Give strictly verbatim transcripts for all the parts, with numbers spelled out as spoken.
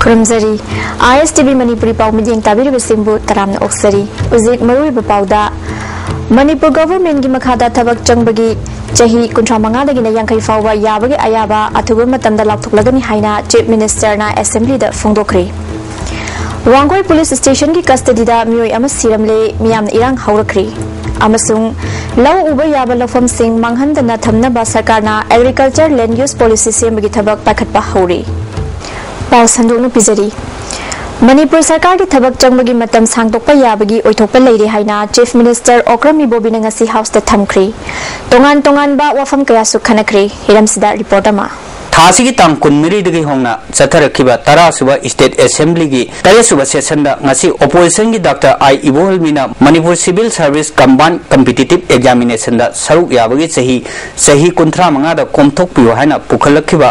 ꯈꯨꯔꯨꯝꯖꯔꯤ꯫ ꯑꯥꯏ ꯑꯦꯁ T V Manipuri ꯄꯥꯎ ꯃꯤꯠꯌꯦꯡ ꯇꯥꯕꯤꯔꯤꯕꯁꯤꯡꯕꯨ ꯇꯔꯥꯝꯅ ꯑꯣꯛꯆꯔꯤ꯫ ꯍꯧꯖꯤꯛ ꯃꯔꯨꯑꯣꯏꯕ ꯄꯥꯎꯗ, ꯃꯅꯤꯄꯨꯔ ꯒꯚꯔꯟꯃꯦꯟꯠꯀꯤ ꯃꯈꯥꯗ ꯊꯕꯛ ꯆꯪꯕꯒꯤ ꯆꯍꯤ ꯀꯨꯟꯊ꯭ꯔꯥ ꯃꯉꯥꯗꯒꯤꯅ ꯌꯥꯡꯈꯩ ꯐꯥꯎꯕ ꯌꯥꯕꯒꯤ ꯑꯌꯥꯕ ꯑꯊꯨꯕ ꯃꯇꯝꯗ ꯂꯥꯎꯊꯣꯛꯂꯒꯅꯤ ꯍꯥꯏꯅ ꯆꯤꯐ ꯃꯤꯅꯤꯁꯇꯔꯅ ꯑꯦꯁꯦꯝꯕ꯭ꯂꯤꯗ ꯐꯣꯡꯗꯣꯛꯈ꯭ꯔꯦ꯫ ꯋꯥꯡꯒꯣꯏ ꯄꯨꯂꯤꯁ ꯁ꯭ꯇꯦꯁꯟꯒꯤ ꯀꯁꯇꯗꯤꯗ ꯃꯤꯑꯣꯏ ꯑꯃ ꯁꯤꯔꯝꯂꯦ, ꯃꯤꯌꯥꯝꯅ ꯏꯔꯥꯡ ꯍꯧꯔꯛꯈ꯭ꯔꯦ꯫ ꯑꯃꯁꯨꯡ ꯂꯧ ꯎꯕ ꯌꯥꯕ ꯂꯧꯐꯝꯁꯤꯡ ꯃꯥꯡꯍꯟꯗꯅ ꯊꯝꯅꯕ ꯁꯔꯀꯥꯔꯅ ꯑꯦꯒ꯭ꯔꯤꯀꯜꯆꯔ ꯂꯦꯟꯗ ꯌꯨꯁ ꯄꯣꯂꯤꯁꯤ ꯁꯦꯝꯕꯒꯤ ꯊꯕꯛ ꯄꯥꯏꯈꯠꯄ ꯍꯧꯔꯦ꯫ ꯄꯥꯎ ꯁꯟꯗꯣꯛꯅ ꯄꯤꯖꯔꯤ꯫ ꯃꯅꯤꯄꯨꯔ ꯁꯔꯀꯥꯔꯒꯤ ꯊꯕꯛ ꯆꯪꯕꯒꯤ ꯃꯇꯝ ꯁꯥꯡꯗꯣꯛꯄ ꯌꯥꯕꯒꯤ ꯑꯣꯏꯊꯣꯛꯄ ꯂꯩꯔꯦ ꯍꯥꯏꯅ ꯆꯤꯐ ꯃꯤꯅꯤꯁꯇꯔ ꯑꯣꯀ꯭ꯔꯝ ꯏꯕꯣꯕꯤꯅ ꯉꯁꯤ ꯍꯥꯎꯁꯇ ꯊꯝꯈ꯭ꯔꯦ꯫ ꯇꯣꯉꯥꯟ ꯇꯣꯉꯥꯟꯕ ꯋꯥꯐꯝ ꯀꯌꯥꯁꯨ ꯈꯟꯅꯈ꯭ꯔꯦ꯫ ꯍꯤꯔꯝꯁꯤꯗ ꯔꯤꯄꯣꯔꯠ ꯑꯃ꯫ ꯊꯥ ꯑꯁꯤꯒꯤ ꯇꯥꯡ ꯀꯨꯟꯃꯔꯤꯗꯒꯤ ꯍꯧꯅ ꯆꯠꯊꯔꯛꯈꯤꯕ ꯇꯔꯥꯁꯨꯕ ꯁ꯭ꯇꯦꯠ ꯑꯦꯁꯦꯝꯕ꯭ꯂꯤꯒꯤ ꯇꯔꯦꯠꯁꯨꯕ ꯁꯦꯁꯟꯗ ꯉꯁꯤ ꯑꯣꯄꯣꯖꯤꯁꯟꯒꯤ ꯗꯥꯛꯇꯔ ꯑꯥꯏ ꯏꯕꯣꯍꯜꯃꯤꯅ Manipur civil service combined competitive ꯑꯦꯛꯖꯥꯃꯤꯅꯦꯁꯟꯗ ꯁꯔꯨꯛ ꯌꯥꯕꯒꯤ ꯆꯍꯤ, ꯆꯍꯤ ꯀꯨꯟꯊ꯭ꯔꯥ ꯃꯉꯥꯗ ꯀꯣꯝꯊꯣꯛꯄꯤꯌꯨ ꯍꯥꯏꯅ ꯄꯨꯈꯠꯂꯛꯈꯤꯕ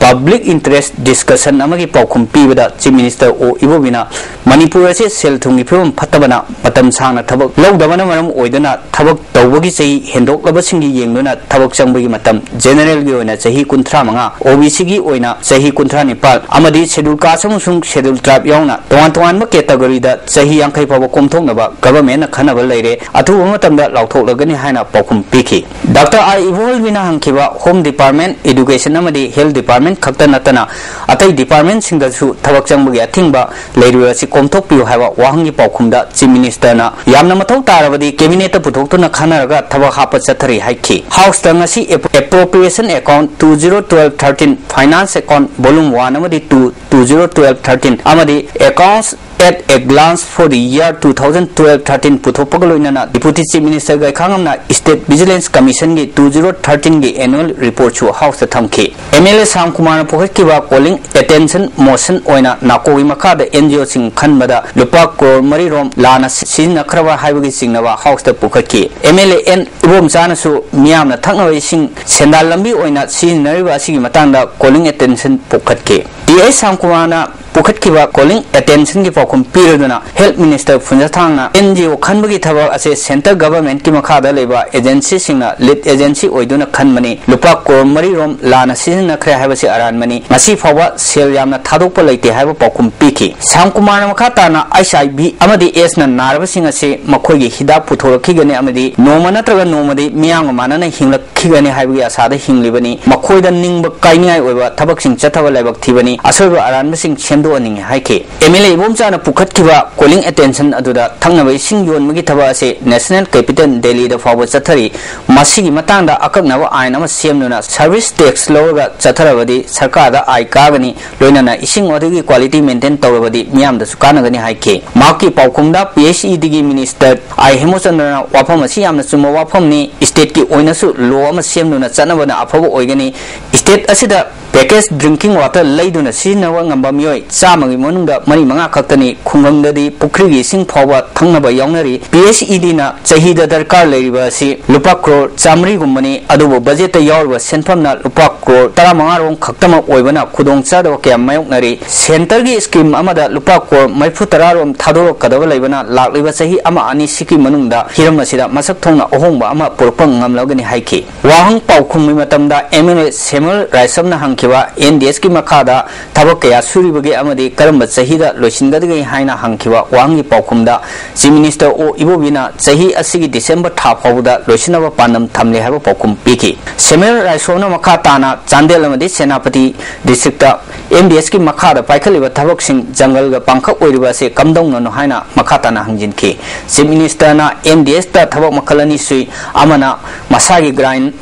ꯄꯕ꯭ꯂꯤꯛ ꯏꯟꯇꯔꯦꯁ ꯗꯤꯁꯀꯁꯟ ꯑꯃꯒꯤ ꯄꯥꯎꯈꯨꯝ ꯄꯤꯕꯗ ꯆꯤꯐ ꯃꯤꯅꯤꯁꯇꯔ ꯑꯣ ꯏꯕꯣꯕꯤꯅ ꯃꯅꯤꯄꯨꯔ ꯑꯁꯤ ꯁꯦꯜ ꯊꯨꯝꯒꯤ ꯐꯤꯕꯝ ꯐꯠꯇꯕꯅ ꯃꯇꯝ ꯁꯥꯡꯅ ꯊꯕꯛ ꯂꯧꯗꯕꯅ ꯃꯔꯝ ꯑꯣꯏꯗꯨꯅ ꯊꯕꯛ ꯇꯧꯕꯒꯤ ꯆꯍꯤ ꯍꯦꯟꯗꯣꯛꯂꯕꯁꯤꯡꯒꯤ ꯌꯦꯡꯗꯨꯅ ꯊꯕꯛ ꯆꯪꯕꯒꯤ ꯃꯇꯝ ꯖꯦꯅꯔꯦꯜꯒꯤ ꯑꯣꯏꯅ ꯆꯍꯤ ꯀꯨꯟꯊ꯭ꯔꯥ ꯃꯉꯥ, ꯑꯣ ꯕꯤ ꯁꯤꯒꯤ ꯑꯣꯏꯅ ꯆꯍꯤ ꯀꯨꯟꯊ꯭ꯔꯥ ꯅꯤꯄꯥꯜ ꯑꯃꯗꯤ ꯁꯦꯗꯨꯜ ꯀꯥꯁ ꯑꯃꯁꯨꯡ ꯁꯦꯗꯨꯜ ꯇ꯭ꯔꯥꯏꯕ ꯌꯥꯎꯅ ꯇꯣꯉꯥꯟ ꯇꯣꯉꯥꯟꯕ ꯀꯦꯇꯒꯣꯔꯤꯗ ꯆꯍꯤ ꯌꯥꯡꯈꯩ ꯐꯥꯎꯕ ꯀꯣꯝꯊꯣꯛꯅꯕ ꯒꯚꯔꯟꯃꯦꯟꯠꯅ ꯈꯟꯅꯕ ꯂꯩꯔꯦ, ꯑꯊꯨꯕ ꯃꯇꯝꯗ ꯂꯥꯎꯊꯣꯛꯂꯒꯅꯤ ꯍꯥꯏꯅ ꯄꯥꯎꯈꯨꯝ ꯄꯤꯈꯤ꯫ Doctor I ꯏꯕꯣꯍꯜꯃꯤꯅ ꯍꯪꯈꯤꯕ home department, education ꯑꯃꯗꯤ ꯍꯦꯜꯊ ꯗꯤꯄꯥꯔꯠꯃꯦꯟꯠ ꯈꯛꯇ ꯅꯠꯇꯅ ꯑꯇꯩ ꯗꯤꯄꯥꯔꯠꯃꯦꯟꯠꯁꯤꯡꯗꯁꯨ ꯊꯕꯛ ꯆꯪꯕꯒꯤ ꯑꯊꯤꯡꯕ ꯂꯩꯔꯤꯕ ꯑꯁꯤ ꯀꯣꯝꯊꯣꯛꯄꯤꯌꯨ ꯍꯥꯏꯕ ꯋꯥꯍꯪꯒꯤ ꯄꯥꯎꯈꯨꯝꯗ ꯆꯤꯐ ꯃꯤꯅꯤꯁꯇꯔꯅ ꯌꯥꯝꯅ ꯃꯊꯧ ꯇꯥꯔꯕꯗꯤ ꯀꯦꯕꯤꯅꯦꯠꯇ ꯄꯨꯊꯣꯛꯇꯨꯅ ꯈꯟꯅꯔꯒ ꯊꯕꯛ ꯍꯥꯞꯄ ꯆꯠꯊꯔꯤ ꯍꯥꯏꯈꯤ꯫ ꯍꯥꯎꯁꯇ ꯉꯁꯤ appro-, appropriation account two zero twelve thirteen, finance account volume one ꯑꯃꯗꯤ two, two zero twelve thirteen ꯑꯃꯗꯤ Accounts at a Glance for the Year two thousand twelve thirteen ꯄꯨꯊꯣꯛꯄꯒ ꯂꯣꯏꯅꯅ ꯗꯤꯄꯨꯇꯤ ꯆꯤꯐ ꯃꯤꯅꯤꯁꯇꯔ ꯒꯥꯏꯈꯥꯉꯝꯅ ꯁ꯭ꯇꯦꯠ ꯚꯤꯖꯤꯂꯦꯟꯁ ꯀꯃꯤꯁꯟꯒꯤ two zero thirteen ꯒꯤ annual ꯔꯤꯄꯣꯔꯠꯁꯨ ꯍꯥꯎꯁꯇ ꯊꯝꯈꯤ꯫ ꯑꯦꯝ ꯑꯦꯜ ꯑꯦ ꯁꯥꯝꯀꯨꯃꯥꯔꯅ ꯄꯨꯈꯠꯈꯤꯕ ꯀꯣꯂꯤꯡ ꯑꯦꯇꯦꯟꯁꯟ ꯃꯣꯁꯟ ꯑꯣꯏꯅ ꯅꯥꯀꯣꯒꯤ ꯃꯈꯥꯗ ꯑꯦꯟ ꯖꯤ ꯑꯣꯁꯤꯡ ꯈꯟꯕꯗ ꯂꯨꯄꯥ ꯀ꯭ꯔꯣꯔ ꯃꯔꯤ ꯔꯣꯝ ꯂꯥꯟꯅ ꯁꯤꯖꯤꯟꯅꯈ꯭ꯔꯕ ꯍꯥꯏꯕꯒꯤ ꯆꯤꯡꯅꯕ ꯍꯥꯎꯁꯇ ꯄꯨꯈꯠꯈꯤ꯫ ꯑꯦꯝ ꯑꯦꯜ ꯑꯦ ꯑꯦꯟ ꯏꯕꯣꯝꯆꯥꯅꯁꯨ ꯃꯤꯌꯥꯝꯅ ꯊꯛꯅꯕ ꯏꯁꯤꯡ ꯁꯦꯟꯗꯥꯟ ꯂꯝꯕꯤ ꯑꯣꯏꯅ ꯁꯤꯖꯤꯟꯅꯔꯤꯕ ꯑꯁꯤꯒꯤ ꯃꯇꯥꯡꯗ ꯀꯣꯂꯤꯡ ꯑꯦꯇꯦꯟꯁꯟ ꯄꯨꯈꯠꯈꯤ꯫ ꯇꯤ ꯑꯩꯆ ꯁꯥꯝꯀꯨꯃꯥꯔꯅ ꯄꯨꯈꯠꯈꯤꯕ calling attentionꯒꯤ ꯄꯥꯎꯈꯨꯝ ꯄꯤꯔꯗꯨꯅ Health Minister ꯐꯨꯟꯖꯊꯥꯡꯅ NGO ꯈꯟꯕꯒꯤ ꯊꯕꯛ ꯑꯁꯦ centre governmentꯀꯤ ꯃꯈꯥꯗ ꯂꯩꯕ agencyꯁꯤꯡꯅ lead agency ꯑꯣꯏꯗꯨꯅ ꯈꯟꯕꯅꯤ꯫ ꯂꯨꯄꯥ ꯀ꯭ꯔꯣꯔ ꯃꯔꯤ ꯔꯣꯝ ꯂꯥꯟꯅ ꯁꯤꯖꯤꯟꯅꯈ꯭ꯔꯦ ꯍꯥꯏꯕꯁꯤ ꯑꯔꯥꯟꯕꯅꯤ꯫ ꯉꯁꯤ ꯐꯥꯎꯕ ꯁꯦꯜ ꯌꯥꯝꯅ ꯊꯥꯗꯣꯛꯄ ꯂꯩꯇꯦ ꯍꯥꯏꯕ ꯄꯥꯎꯈꯨꯝ ꯄꯤꯈꯤ꯫ ꯁ꯭ꯌꯥꯝ ꯀꯨꯃꯥꯔꯅ ꯃꯈꯥ ꯇꯥꯅ HIV ꯑꯃꯗꯤ AIDSꯅ ꯅꯥꯔꯕꯁꯤꯡ ꯑꯁꯤ ꯃꯈꯣꯏꯒꯤ ꯍꯤꯗꯥꯛ ꯄꯨꯊꯣꯔꯛꯈꯤꯒꯅꯤ ꯑꯃꯗꯤ ꯅꯣꯡꯃ ꯅꯠꯇ꯭ꯔꯒ ꯅꯣꯡꯃꯗꯤ ꯃꯤꯌꯥꯝꯒ ꯃꯥꯟꯅꯅ ꯍꯤꯡꯂꯛꯈꯤꯒꯅꯤ ꯍꯥꯏꯕꯒꯤ ꯑꯁꯥꯗ ꯍꯤꯡꯂꯤꯕꯅꯤ꯫ ꯃꯈꯣꯏꯗ ꯅꯤꯡꯕ ꯀꯥꯏꯅꯤꯡꯉꯥꯏ ꯑꯣꯏꯕ ꯊꯕꯛꯁꯤꯡ ꯆꯠꯊꯕ ꯂꯥꯏꯕꯛ ꯊꯤꯕꯅꯤ꯫ ꯑꯁꯣꯏꯕ ꯑꯔꯥꯟꯕꯁꯤꯡ ꯁꯦꯝꯗꯣꯛꯍꯟꯅꯤꯡꯉꯤ ꯍꯥꯏꯈꯤ꯫ MLA ꯏꯕꯣꯝꯆꯥꯅ ꯄꯨꯈꯠꯈꯤꯕ calling attention ꯑꯗꯨꯗ ꯊꯛꯅꯕ ꯏꯁꯤꯡ ꯌꯣꯟꯕꯒꯤ ꯊꯕꯛ ꯑꯁꯤ national capital Delhiꯗ ꯐꯥꯎꯕ ꯆꯠꯊꯔꯤ꯫ ꯃꯁꯤꯒꯤ ꯃꯇꯥꯡꯗ ꯑꯀꯛꯅꯕ ꯑꯥꯏꯟ ꯑꯃ ꯁꯦꯝꯗꯨꯅ service tax ꯂꯧꯔꯒ ꯆꯠꯊꯔꯕꯗꯤ ꯁꯔꯀꯥꯔꯗ ꯑꯥꯏ ꯀꯥꯒꯅꯤ, ꯂꯣꯏꯅꯅ ꯏꯁꯤꯡ ꯑꯗꯨꯒꯤ quality maintain ꯇꯧꯔꯕꯗꯤ ꯃꯤꯌꯥꯝꯗꯁꯨ ꯀꯥꯟꯅꯒꯅꯤ ꯍꯥꯏꯈꯤ꯫ ꯃꯍꯥꯛꯀꯤ ꯄꯥꯎꯈꯨꯝꯗ PHEDꯒꯤ minister ꯑꯥꯏ ꯍꯦꯃꯆꯟꯗ꯭ꯔꯅ ꯋꯥꯐꯝ ꯑꯁꯤ ꯌꯥꯝꯅ ꯆꯨꯝꯕ ꯋꯥꯐꯝꯅꯤ, stateꯀꯤ ꯑꯣꯏꯅꯁꯨ law ꯑꯃ ꯁꯦꯝꯗꯨꯅ ꯆꯠꯅꯕꯅ ꯑꯐꯕ ꯑꯣꯏꯒꯅꯤ꯫ State ꯑꯁꯤꯗ package drinking water ꯂꯩꯗꯨꯅ ꯁꯤꯖꯤꯟꯅꯕ ꯉꯝꯕ ꯃꯤꯑꯣꯏ ꯆꯥꯝꯃꯒꯤ ꯃꯅꯨꯡꯗ ꯃꯔꯤ ꯃꯉꯥ ꯈꯛꯇꯅꯤ꯫ ꯈꯨꯡꯒꯪꯗꯗꯤ ꯄꯨꯈ꯭ꯔꯤꯒꯤ ꯏꯁꯤꯡ ꯐꯥꯎꯕ ꯊꯛꯅꯕ ꯌꯥꯎꯅꯔꯤ꯫ PHEDꯅ ꯆꯍꯤꯗ ꯗꯔꯀꯥꯔ ꯂꯩꯔꯤꯕ ꯑꯁꯤ ꯂꯨꯄꯥ ꯀ꯭ꯔꯣꯔ ꯆꯥꯃꯔꯤꯒꯨꯝꯕꯅꯤ, ꯑꯗꯨꯕꯨ ꯕꯖꯦꯠꯇ ꯌꯥꯎꯔꯤꯕ ꯁꯦꯟꯐꯝꯅ ꯂꯨꯄꯥ ꯀ꯭ꯔꯣꯔ ꯇꯔꯥꯃꯉꯥ ꯔꯣꯝ ꯈꯛꯇꯃꯛ ꯑꯣꯏꯕꯅ ꯈꯨꯗꯣꯡꯆꯥꯗꯕ ꯀꯌꯥ ꯃꯥꯌꯣꯛꯅꯔꯤ꯫ Centreꯒꯤ scheme ꯑꯃꯗ ꯂꯨꯄꯥ ꯀ꯭ꯔꯣꯔ ꯃꯔꯤꯐꯨ ꯇꯔꯥ ꯔꯣꯝ ꯊꯥꯗꯣꯔꯛꯀꯗꯕ ꯂꯩꯕꯅ ꯂꯥꯛꯂꯤꯕ ꯆꯍꯤ ꯑꯃ ꯑꯅꯤꯁꯤꯒꯤ ꯃꯅꯨꯡꯗ ꯍꯤꯔꯝ ꯑꯁꯤꯗ ꯃꯁꯛ ꯊꯣꯡꯅ ꯑꯍꯣꯡꯕ ꯑꯃ ꯄꯨꯔꯛꯄ ꯉꯝꯂꯒꯅꯤ ꯍꯥꯏꯈꯤ꯫ ꯋꯥꯍꯪ ꯄꯥꯎꯈꯨꯝꯒꯤ ꯃꯇꯝꯗ MLA ꯁꯦꯃꯨꯑꯦꯜ ꯔꯥꯏꯁꯝꯅ ꯍꯪꯈꯤꯕ NDSꯀꯤ ꯃꯈꯥꯗ ꯊꯕꯛ ꯀꯌꯥ ꯁꯨꯔꯤꯕꯒꯦ ꯑꯃꯗꯤ ꯀꯔꯝꯕ ꯆꯍꯤꯗ ꯂꯣꯏꯁꯤꯟꯒꯗꯒꯦ ꯍꯥꯏꯅ ꯍꯪꯈꯤꯕ ꯋꯥꯍꯪꯒꯤ ꯄꯥꯎꯈꯨꯝꯗ Chief Minister ꯑꯣ ꯏꯕꯣꯕꯤꯅ ꯆꯍꯤ ꯑꯁꯤꯒꯤ December ꯊꯥ ꯐꯥꯎꯕꯗ ꯂꯣꯏꯁꯤꯟꯅꯕ ꯄꯥꯟꯗꯝ ꯊꯝꯂꯤ ꯍꯥꯏꯕ ꯄꯥꯎꯈꯨꯝ ꯄꯤꯈꯤ꯫ ꯁꯦꯃꯨꯑꯦꯜ ꯔꯥꯏꯁꯝꯅ ꯃꯈꯥ ꯇꯥꯅ ꯆꯥꯟꯗꯦꯜ ꯑꯃꯗꯤ ꯁꯦꯅꯥꯄꯇꯤ districtꯇ MDSꯀꯤ ꯃꯈꯥꯗ ꯄꯥꯏꯈꯠꯂꯤꯕ ꯊꯕꯛꯁꯤꯡ ꯖꯪꯒꯜꯒ ꯄꯥꯡꯈꯛ ꯑꯣꯏꯔꯤꯕ ꯑꯁꯤ ꯀꯝꯗꯧꯅꯅꯣ ꯍꯥꯏꯅ ꯃꯈꯥ ꯇꯥꯅ ꯍꯪꯖꯤꯟꯈꯤ꯫ Chief Ministerꯅ MDSꯇ ꯊꯕꯛ ꯃꯈꯜ ꯑꯅꯤ ꯁꯨꯏ, ꯑꯃꯅ ꯃꯁꯥꯒꯤ grant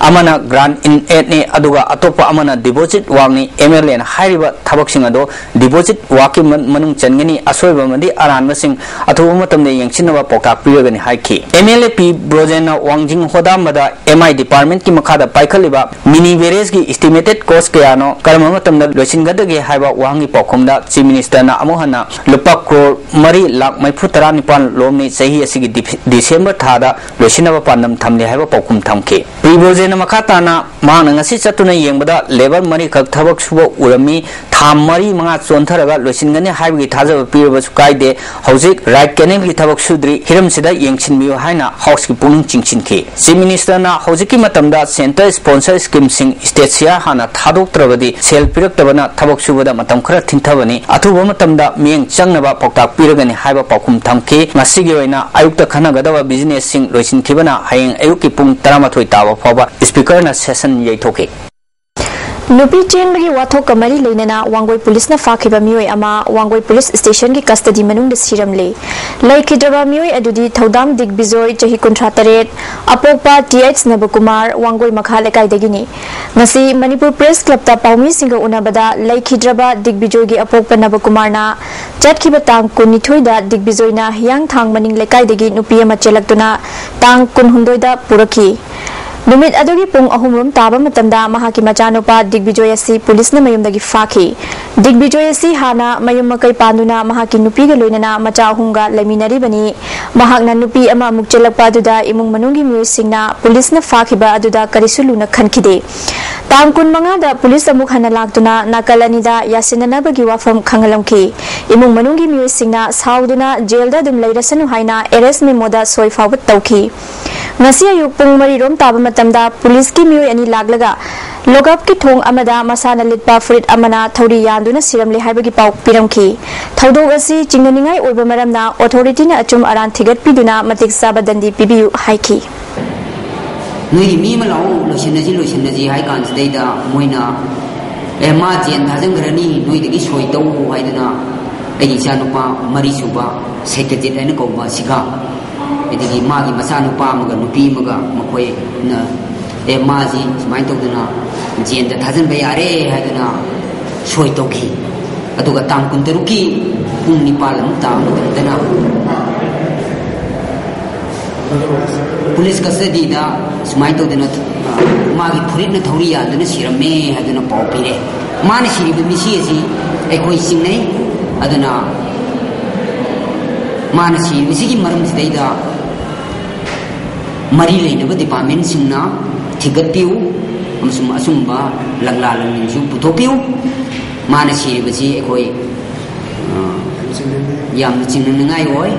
ꯑꯃꯅ grant in aidꯅꯤ, ꯑꯗꯨꯒ ꯑꯇꯣꯞꯄ ꯑꯃꯅ deposit workꯅꯤ꯫ MLAꯅ ꯍꯥꯏꯔꯤꯕ ꯊꯕꯛꯁꯤꯡ ꯑꯗꯣ deposit workꯀꯤ ꯃ-, ꯃꯅꯨꯡ ꯆꯟꯒꯅꯤ꯫ ꯑꯁꯣꯏꯕ ꯑꯃꯗꯤ ꯑꯔꯥꯟꯕꯁꯤꯡ ꯑꯊꯨꯕ ꯃꯇꯝꯗ ꯌꯦꯡꯁꯤꯟꯅꯕ ꯄꯥꯎꯇꯥꯛ ꯄꯤꯔꯒꯅꯤ ꯍꯥꯏꯈꯤ꯫ MLA ꯄꯤ ꯕ꯭ꯔꯣꯖꯦꯟꯅ ꯋꯥꯡꯖꯤꯡ ꯍꯣꯗꯥꯝꯕꯗ MI departmentꯀꯤ ꯃꯈꯥꯗ ꯄꯥꯏꯈꯠꯂꯤꯕ mini barrageꯀꯤ estimated cost ꯀꯌꯥꯅꯣ, ꯀꯔꯝꯕ ꯃꯇꯝꯗ ꯂꯣꯏꯁꯤꯟꯒꯗꯒꯦ ꯍꯥꯏꯕ ꯋꯥꯍꯪꯒꯤ ꯄꯥꯎꯈꯨꯝꯗ Chief Ministerꯅ ꯑꯃꯨꯛ ꯍꯟꯅ ꯂꯨꯄꯥ ꯀ꯭ꯔꯣꯔ ꯃꯔꯤ ꯂꯥꯈ ꯃꯔꯤꯐꯨ ꯇꯔꯥ ꯅꯤꯄꯥꯟ ꯂꯣꯝꯅꯤ, ꯆꯍꯤ ꯑꯁꯤꯒꯤ ꯗꯤ-, December ꯊꯥꯗ ꯂꯣꯏꯁꯤꯟꯅꯕ ꯄꯥꯟꯗꯝ ꯊꯝꯂꯤ ꯍꯥꯏꯕ ꯄꯥꯎꯈꯨꯝ ꯊꯝꯈꯤ꯫ ꯄꯤ ꯕ꯭ꯔꯣꯖꯦꯟꯅ ꯃꯈꯥ ꯇꯥꯅ ꯃꯍꯥꯛꯅ ꯉꯁꯤ ꯆꯠꯇꯨꯅ ꯌꯦꯡꯕꯗ labour ꯃꯔꯤꯈꯛ ꯊꯕꯛ ꯁꯨꯕ ꯎꯔꯝꯃꯤ꯫ ꯊꯥ ꯊꯥ ꯃꯔꯤ ꯃꯉꯥ ꯆꯣꯟꯊꯔꯒ ꯂꯣꯏꯁꯤꯟꯒꯅꯤ ꯍꯥꯏꯕꯒꯤ ꯊꯥꯖꯕ ꯄꯤꯔꯕꯁꯨ ꯀꯥꯏꯗꯦ꯫ ꯍꯧꯖꯤꯛ ꯔꯥꯏꯠ ꯀꯦꯅꯦꯜꯒꯤ ꯊꯕꯛ ꯁꯨꯗ꯭ꯔꯤ, ꯍꯤꯔꯝꯁꯤꯗ ꯌꯦꯡꯁꯤꯟꯕꯤꯌꯨ ꯍꯥꯏꯅ ꯍꯥꯎꯁꯀꯤ ꯄꯨꯛꯅꯤꯡ ꯆꯤꯡꯁꯤꯟꯈꯤ꯫ ꯆꯤꯐ ꯃꯤꯅꯤꯁꯇꯔꯅ ꯍꯧꯖꯤꯛꯀꯤ ꯃꯇꯝꯗ ꯁꯦꯟꯇꯔ ꯁ꯭ꯄꯣꯟꯁꯔ ꯁ꯭ꯀꯤꯝꯁꯤꯡ ꯁ꯭ꯇꯦꯠ ꯁꯤꯌꯥꯔ ꯍꯥꯟꯅ ꯊꯥꯗꯣꯛꯇ꯭ꯔꯕꯗꯤ ꯁꯦꯜ ꯄꯤꯔꯛꯇꯕꯅ ꯊꯕꯛ ꯁꯨꯕꯗ ꯃꯇꯝ ꯈꯔ ꯊꯤꯟꯊꯕꯅꯤ, ꯑꯊꯨꯕ ꯃꯇꯝꯗ ꯃꯤꯠꯌꯦꯡ ꯆꯪꯅꯕ ꯄꯥꯎꯇꯥꯛ ꯄꯤꯔꯒꯅꯤ ꯍꯥꯏꯕ ꯄꯥꯎꯈꯨꯝ ꯊꯝꯈꯤ꯫ ꯉꯁꯤꯒꯤ ꯑꯣꯏꯅ ꯑꯌꯨꯛꯇ ꯈꯟꯅꯒꯗꯕ ꯕꯤꯖꯤꯅꯦꯁꯁꯤꯡ ꯂꯣꯏꯁꯤꯟꯈꯤꯕꯅ ꯍꯌꯦꯡ ꯑꯌꯨꯛꯀꯤ ꯄꯨꯡ ꯇꯔꯥꯃꯥꯊꯣꯏ ꯇꯥꯕ ꯐꯥꯎꯕ ꯁ꯭ꯄꯤꯀꯔꯅ ꯁꯦꯁꯟ ꯌꯩꯊꯣꯛꯈꯤ꯫ ꯅꯨꯄꯤ ꯆꯦꯟꯕꯒꯤ ꯋꯥꯊꯣꯛꯀ ꯃꯔꯤ ꯂꯩꯅꯅ ꯋꯥꯡꯒꯣꯏ ꯄꯨꯂꯤꯁꯅ ꯐꯥꯈꯤꯕ ꯃꯤꯑꯣꯏ ꯑꯃ ꯋꯥꯡꯒꯣꯏ ꯄꯨꯂꯤꯁ ꯁ꯭ꯇꯦꯁꯟꯒꯤ ꯀꯁꯇꯗꯤ ꯃꯅꯨꯡꯗ ꯁꯤꯔꯝꯂꯦ꯫ ꯂꯩꯈꯤꯗ꯭ꯔꯕ ꯃꯤꯑꯣꯏ ꯑꯗꯨꯗꯤ ꯊꯧꯗꯥꯝ ꯗꯤꯒꯕꯤꯖꯣꯏ, ꯆꯍꯤ ꯀꯨꯟꯊ꯭ꯔꯥ ꯇꯔꯦꯠ, ꯑꯄꯣꯛꯄ ꯇꯤ ꯑꯩꯆ ꯅꯕꯀꯨꯃꯥꯔ, ꯋꯥꯡꯒꯣꯏ ꯃꯈꯥ ꯂꯩꯀꯥꯏꯗꯒꯤꯅꯤ꯫ ꯉꯁꯤ ꯃꯅꯤꯄꯨꯔ ꯄ꯭ꯔꯦꯁ ꯀ꯭ꯂꯕꯇ ꯄꯥꯎꯃꯤꯁꯤꯡꯒ ꯎꯅꯕꯗ ꯂꯩꯈꯤꯗ꯭ꯔꯕ ꯗꯤꯒꯕꯤꯖꯣꯏꯒꯤ ꯑꯄꯣꯛꯄ ꯅꯕꯀꯨꯃꯥꯔꯅ ꯆꯠꯈꯤꯕ ꯇꯥꯡ ꯀꯨꯟꯅꯤꯊꯣꯏꯗ ꯗꯤꯒꯕꯤꯖꯣꯏꯅ ꯍꯤꯌꯥꯡꯊꯥꯡ ꯃꯅꯤꯡ ꯂꯩꯀꯥꯏꯗꯒꯤ ꯅꯨꯄꯤ ꯑꯃ ꯆꯦꯜꯂꯛꯇꯨꯅ ꯇꯥꯡ ꯀꯨꯟꯍꯨꯝꯗꯣꯏꯗ ꯄꯨꯔꯛꯈꯤ꯫ ꯅꯨꯃꯤꯠ ꯑꯗꯨꯒꯤ ꯄꯨꯡ ꯑꯍꯨꯝ ꯔꯣꯝ ꯇꯥꯕ ꯃꯇꯝꯗ ꯃꯍꯥꯛꯀꯤ ꯃꯆꯥꯅꯨꯄꯥ ꯗꯤꯒꯕꯤꯖꯣꯏ ꯑꯁꯤ ꯄꯨꯂꯤꯁꯅ ꯃꯌꯨꯝꯗꯒꯤ ꯐꯥꯈꯤ꯫ ꯗꯤꯒꯕꯤꯖꯣꯏ ꯑꯁꯤ ꯍꯥꯟꯅ ꯃꯌꯨꯝ ꯃꯀꯩ ꯄꯥꯟꯗꯨꯅ ꯃꯍꯥꯛꯀꯤ ꯅꯨꯄꯤꯒ ꯂꯣꯏꯅꯅ ꯃꯆꯥ ꯑꯍꯨꯝꯒ ꯂꯩꯃꯤꯟꯅꯔꯤꯕꯅꯤ꯫ ꯃꯍꯥꯛꯅ ꯅꯨꯄꯤ ꯑꯃ ꯑꯃꯨꯛ ꯆꯦꯜꯂꯛꯄ ꯑꯗꯨꯗ ꯏꯃꯨꯡ ꯃꯅꯨꯡꯒꯤ ꯃꯤꯑꯣꯏꯁꯤꯡꯅ ꯄꯨꯂꯤꯁꯅ ꯐꯥꯈꯤꯕ ꯑꯗꯨꯗ ꯀꯔꯤꯁꯨ ꯂꯨꯅ ꯈꯟꯈꯤꯗꯦ꯫ ꯇꯥꯡ ꯀꯨꯟꯃꯉꯥꯗ ꯄꯨꯂꯤꯁ ꯑꯃꯨꯛ ꯍꯟꯅ ꯂꯥꯛꯇꯨꯅ ꯅꯥꯀꯜ ꯑꯅꯤꯗ ꯌꯥꯁꯤꯟꯅꯅꯕꯒꯤ ꯋꯥꯐꯝ ꯈꯪꯍꯜꯂꯝꯈꯤ꯫ ꯏꯃꯨꯡ ꯃꯅꯨꯡꯒꯤ ꯃꯤꯑꯣꯏꯁꯤꯡꯅ ꯁꯥꯎꯗꯨꯅ ꯖꯦꯜꯗ ꯑꯗꯨꯝ ꯂꯩꯔꯁꯅꯨ ꯍꯥꯏꯅ ꯑꯦꯔꯦꯁ ꯃꯦꯃꯣꯗ ꯁꯣꯏ ꯐꯥꯎꯕ ꯇꯧꯈꯤ꯫ ꯉꯁꯤ ꯑꯌꯨꯛ ꯄꯨꯡ ꯃꯔꯤ ꯔꯣꯝ ꯇꯥꯕ ꯃꯇꯝꯗ ꯄꯨꯂꯤꯁꯀꯤ ꯃꯤꯑꯣꯏ ꯑꯅꯤ ꯂꯥꯛꯂꯒ ꯂꯣꯀꯞꯀꯤ ꯊꯣꯡ ꯑꯃꯗ ꯃꯁꯥꯅ ꯂꯤꯠꯄ ꯐꯨꯔꯤꯠ ꯑꯃꯅ ꯊꯧꯔꯤ ꯌꯥꯟꯗꯨꯅ ꯁꯤꯔꯝꯂꯦ ꯍꯥꯏꯕꯒꯤ ꯄꯥꯎ ꯄꯤꯔꯝꯈꯤ꯫ ꯊꯧꯗꯣꯛ ꯑꯁꯤ ꯆꯤꯡꯅꯅꯤꯡꯉꯥꯏ ꯑꯣꯏꯕ ꯃꯔꯝꯅ ꯑꯣꯊꯣꯔꯤꯇꯤꯅ ꯑꯆꯨꯝ ꯑꯔꯥꯟ ꯊꯤꯒꯠꯄꯤꯗꯨꯅ ꯃꯇꯤꯛ ꯆꯥꯕ ꯗꯟꯗꯤ ꯄꯤꯕꯤꯌꯨ ꯍꯥꯏꯈꯤ꯫ ꯅꯣꯏꯒꯤ ꯃꯤ ꯑꯃ ꯂꯥꯛꯑꯣ, ꯂꯣꯏꯁꯤꯟꯅꯁꯤ, ꯂꯣꯏꯁꯤꯟꯅꯁꯤ ꯍꯥꯏ ꯀꯥꯟꯁꯤꯗꯩꯗ ꯃꯣꯏꯅ, "ꯑꯦ, ꯃꯥ ꯖꯦꯟ ꯊꯥꯖꯤꯟꯈ꯭ꯔꯅꯤ, ꯅꯣꯏꯗꯒꯤ ꯁꯣꯏ ꯇꯧ" ꯍꯥꯏꯗꯅ ꯑꯩꯒꯤ ꯏꯆꯥꯅꯨꯄꯥ ꯃꯔꯤꯁꯨꯕ ꯁꯩꯀꯖꯤꯠ ꯍꯥꯏꯅ ꯀꯧꯕ ꯑꯁꯤꯒ, ꯑꯗꯒꯤ ꯃꯥꯒꯤ ꯃꯆꯥꯅꯨꯄꯥ ꯑꯃꯒ ꯅꯨꯄꯤ ꯑꯃꯒ, ꯃꯈꯣꯏꯅ, "ꯑꯦ, ꯃꯥꯁꯤ ꯁꯨꯃꯥꯏꯅ ꯇꯧꯗꯅ ꯖꯦꯟꯗ ꯊꯥꯖꯤꯟꯕ ꯌꯥꯔꯦ" ꯍꯥꯏꯗꯅ ꯁꯣꯏ ꯇꯧꯈꯤ꯫ ꯑꯗꯨꯒ ꯇꯥꯡ ꯀꯨꯟꯇꯔꯨꯛꯀꯤ ꯄꯨꯡ ꯅꯤꯄꯥꯜ ꯑꯃꯨꯛ ꯇꯥꯕ ꯃꯇꯝꯗꯅ ꯄꯨꯂꯤꯁ ꯀꯁꯇꯗꯤꯗ ꯁꯨꯃꯥꯏꯅ ꯇꯧꯗꯅ, ꯑ, ꯃꯥꯒꯤ ꯐꯨꯔꯤꯠꯅ ꯊꯧꯔꯤ ꯌꯥꯟꯗꯨꯅ ꯁꯤꯔꯝꯃꯦ ꯍꯥꯏꯗꯨꯅ ꯄꯥꯎ ꯄꯤꯔꯦ꯫ ꯃꯥꯅ ꯁꯤꯔꯤꯕ ꯃꯤꯁꯤ ꯑꯁꯤ ꯑꯩꯈꯣꯏ ꯆꯤꯡꯅꯩ꯫ ꯑꯗꯨꯅ ꯃꯥꯅ ꯁꯤꯔꯤꯕꯁꯤꯒꯤ ꯃꯔꯝꯁꯤꯗꯩꯗ ꯃꯔꯤ ꯂꯩꯅꯕ ꯗꯤꯄꯥꯔꯠꯃꯦꯟꯁꯤꯡꯅ ꯊꯤꯒꯠꯄꯤꯌꯨ ꯑꯃꯁꯨꯡ ꯑꯆꯨꯝꯕ ꯂꯪꯂꯥ ꯂꯪꯂꯤꯡꯁꯨ ꯄꯨꯊꯣꯛꯄꯤꯌꯨ꯫ ꯃꯥꯅ ꯁꯤꯔꯤꯕꯁꯤ ꯑꯩꯈꯣꯏ, ꯑ, ꯌꯥꯝꯅ ꯆꯤꯡꯅꯅꯤꯡꯉꯥꯏ ꯑꯣꯏ꯫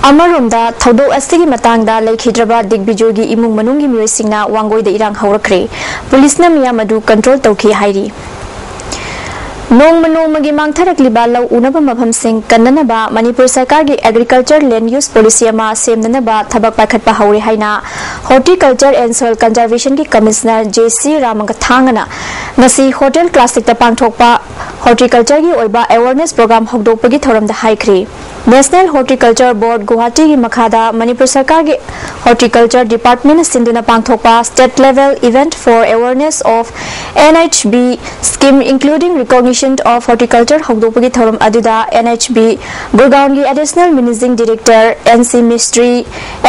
ꯑꯃꯔꯣꯝꯗ, ꯊꯧꯗꯣꯛ ꯑꯁꯤꯒꯤ ꯃꯇꯥꯡꯗ ꯂꯩꯈꯤꯗ꯭ꯔꯕ ꯗꯤꯒꯕꯤꯖꯣꯏꯒꯤ ꯏꯃꯨꯡ ꯃꯅꯨꯡꯒꯤ ꯃꯤꯑꯣꯏꯁꯤꯡꯅ ꯋꯥꯡꯒꯣꯏꯗ ꯏꯔꯥꯡ ꯍꯧꯔꯛꯈ꯭ꯔꯦ꯫ ꯄꯨꯂꯤꯁꯅ ꯃꯤꯌꯥꯝ ꯑꯗꯨ ꯀꯟꯇ꯭ꯔꯣꯜ ꯇꯧꯈꯤ ꯍꯥꯏꯔꯤ꯫ ꯅꯣꯡꯃ ꯅꯣꯡꯃꯒꯤ ꯃꯥꯡꯊꯔꯛꯂꯤꯕ ꯂꯧ ꯎꯅꯕ ꯃꯐꯝꯁꯤꯡ ꯀꯟꯅꯅꯕ ꯃꯅꯤꯄꯨꯔ ꯁꯔꯀꯥꯔꯒꯤ Agriculture Land Use Policy ꯑꯃ ꯁꯦꯝꯅꯅꯕ ꯊꯕꯛ ꯄꯥꯏꯈꯠꯄ ꯍꯧꯔꯦ ꯍꯥꯏꯅ Horticulture and Soil Conservationꯒꯤ Commissioner J C ꯔꯥꯃꯒꯊꯥꯡꯒꯅ ꯉꯁꯤ Hotel Classicꯇ ꯄꯥꯡꯊꯣꯛꯄ Horticultureꯒꯤ ꯑꯣꯏꯕ awareness program ꯍꯧꯗꯣꯛꯄꯒꯤ ꯊꯧꯔꯝꯗ ꯍꯥꯏꯈ꯭ꯔꯤ꯫ National Horticulture Board ꯒꯨꯋꯥꯍꯥꯇꯤꯒꯤ ꯃꯈꯥꯗ ꯃꯅꯤꯄꯨꯔ ꯁꯔꯀꯥꯔꯒꯤ Horticulture Departmentꯅ ꯁꯤꯟꯗꯨꯅ ꯄꯥꯡꯊꯣꯛꯄ State Level Event for Awareness of N H B Scheme, including Recognition of Horticulture ꯍꯧꯗꯣꯛꯄꯒꯤ ꯊꯧꯔꯝ ꯑꯗꯨꯗ N H B ꯒꯨꯔꯒꯥꯎꯟꯒꯤ Additional Managing Director N C Mistry,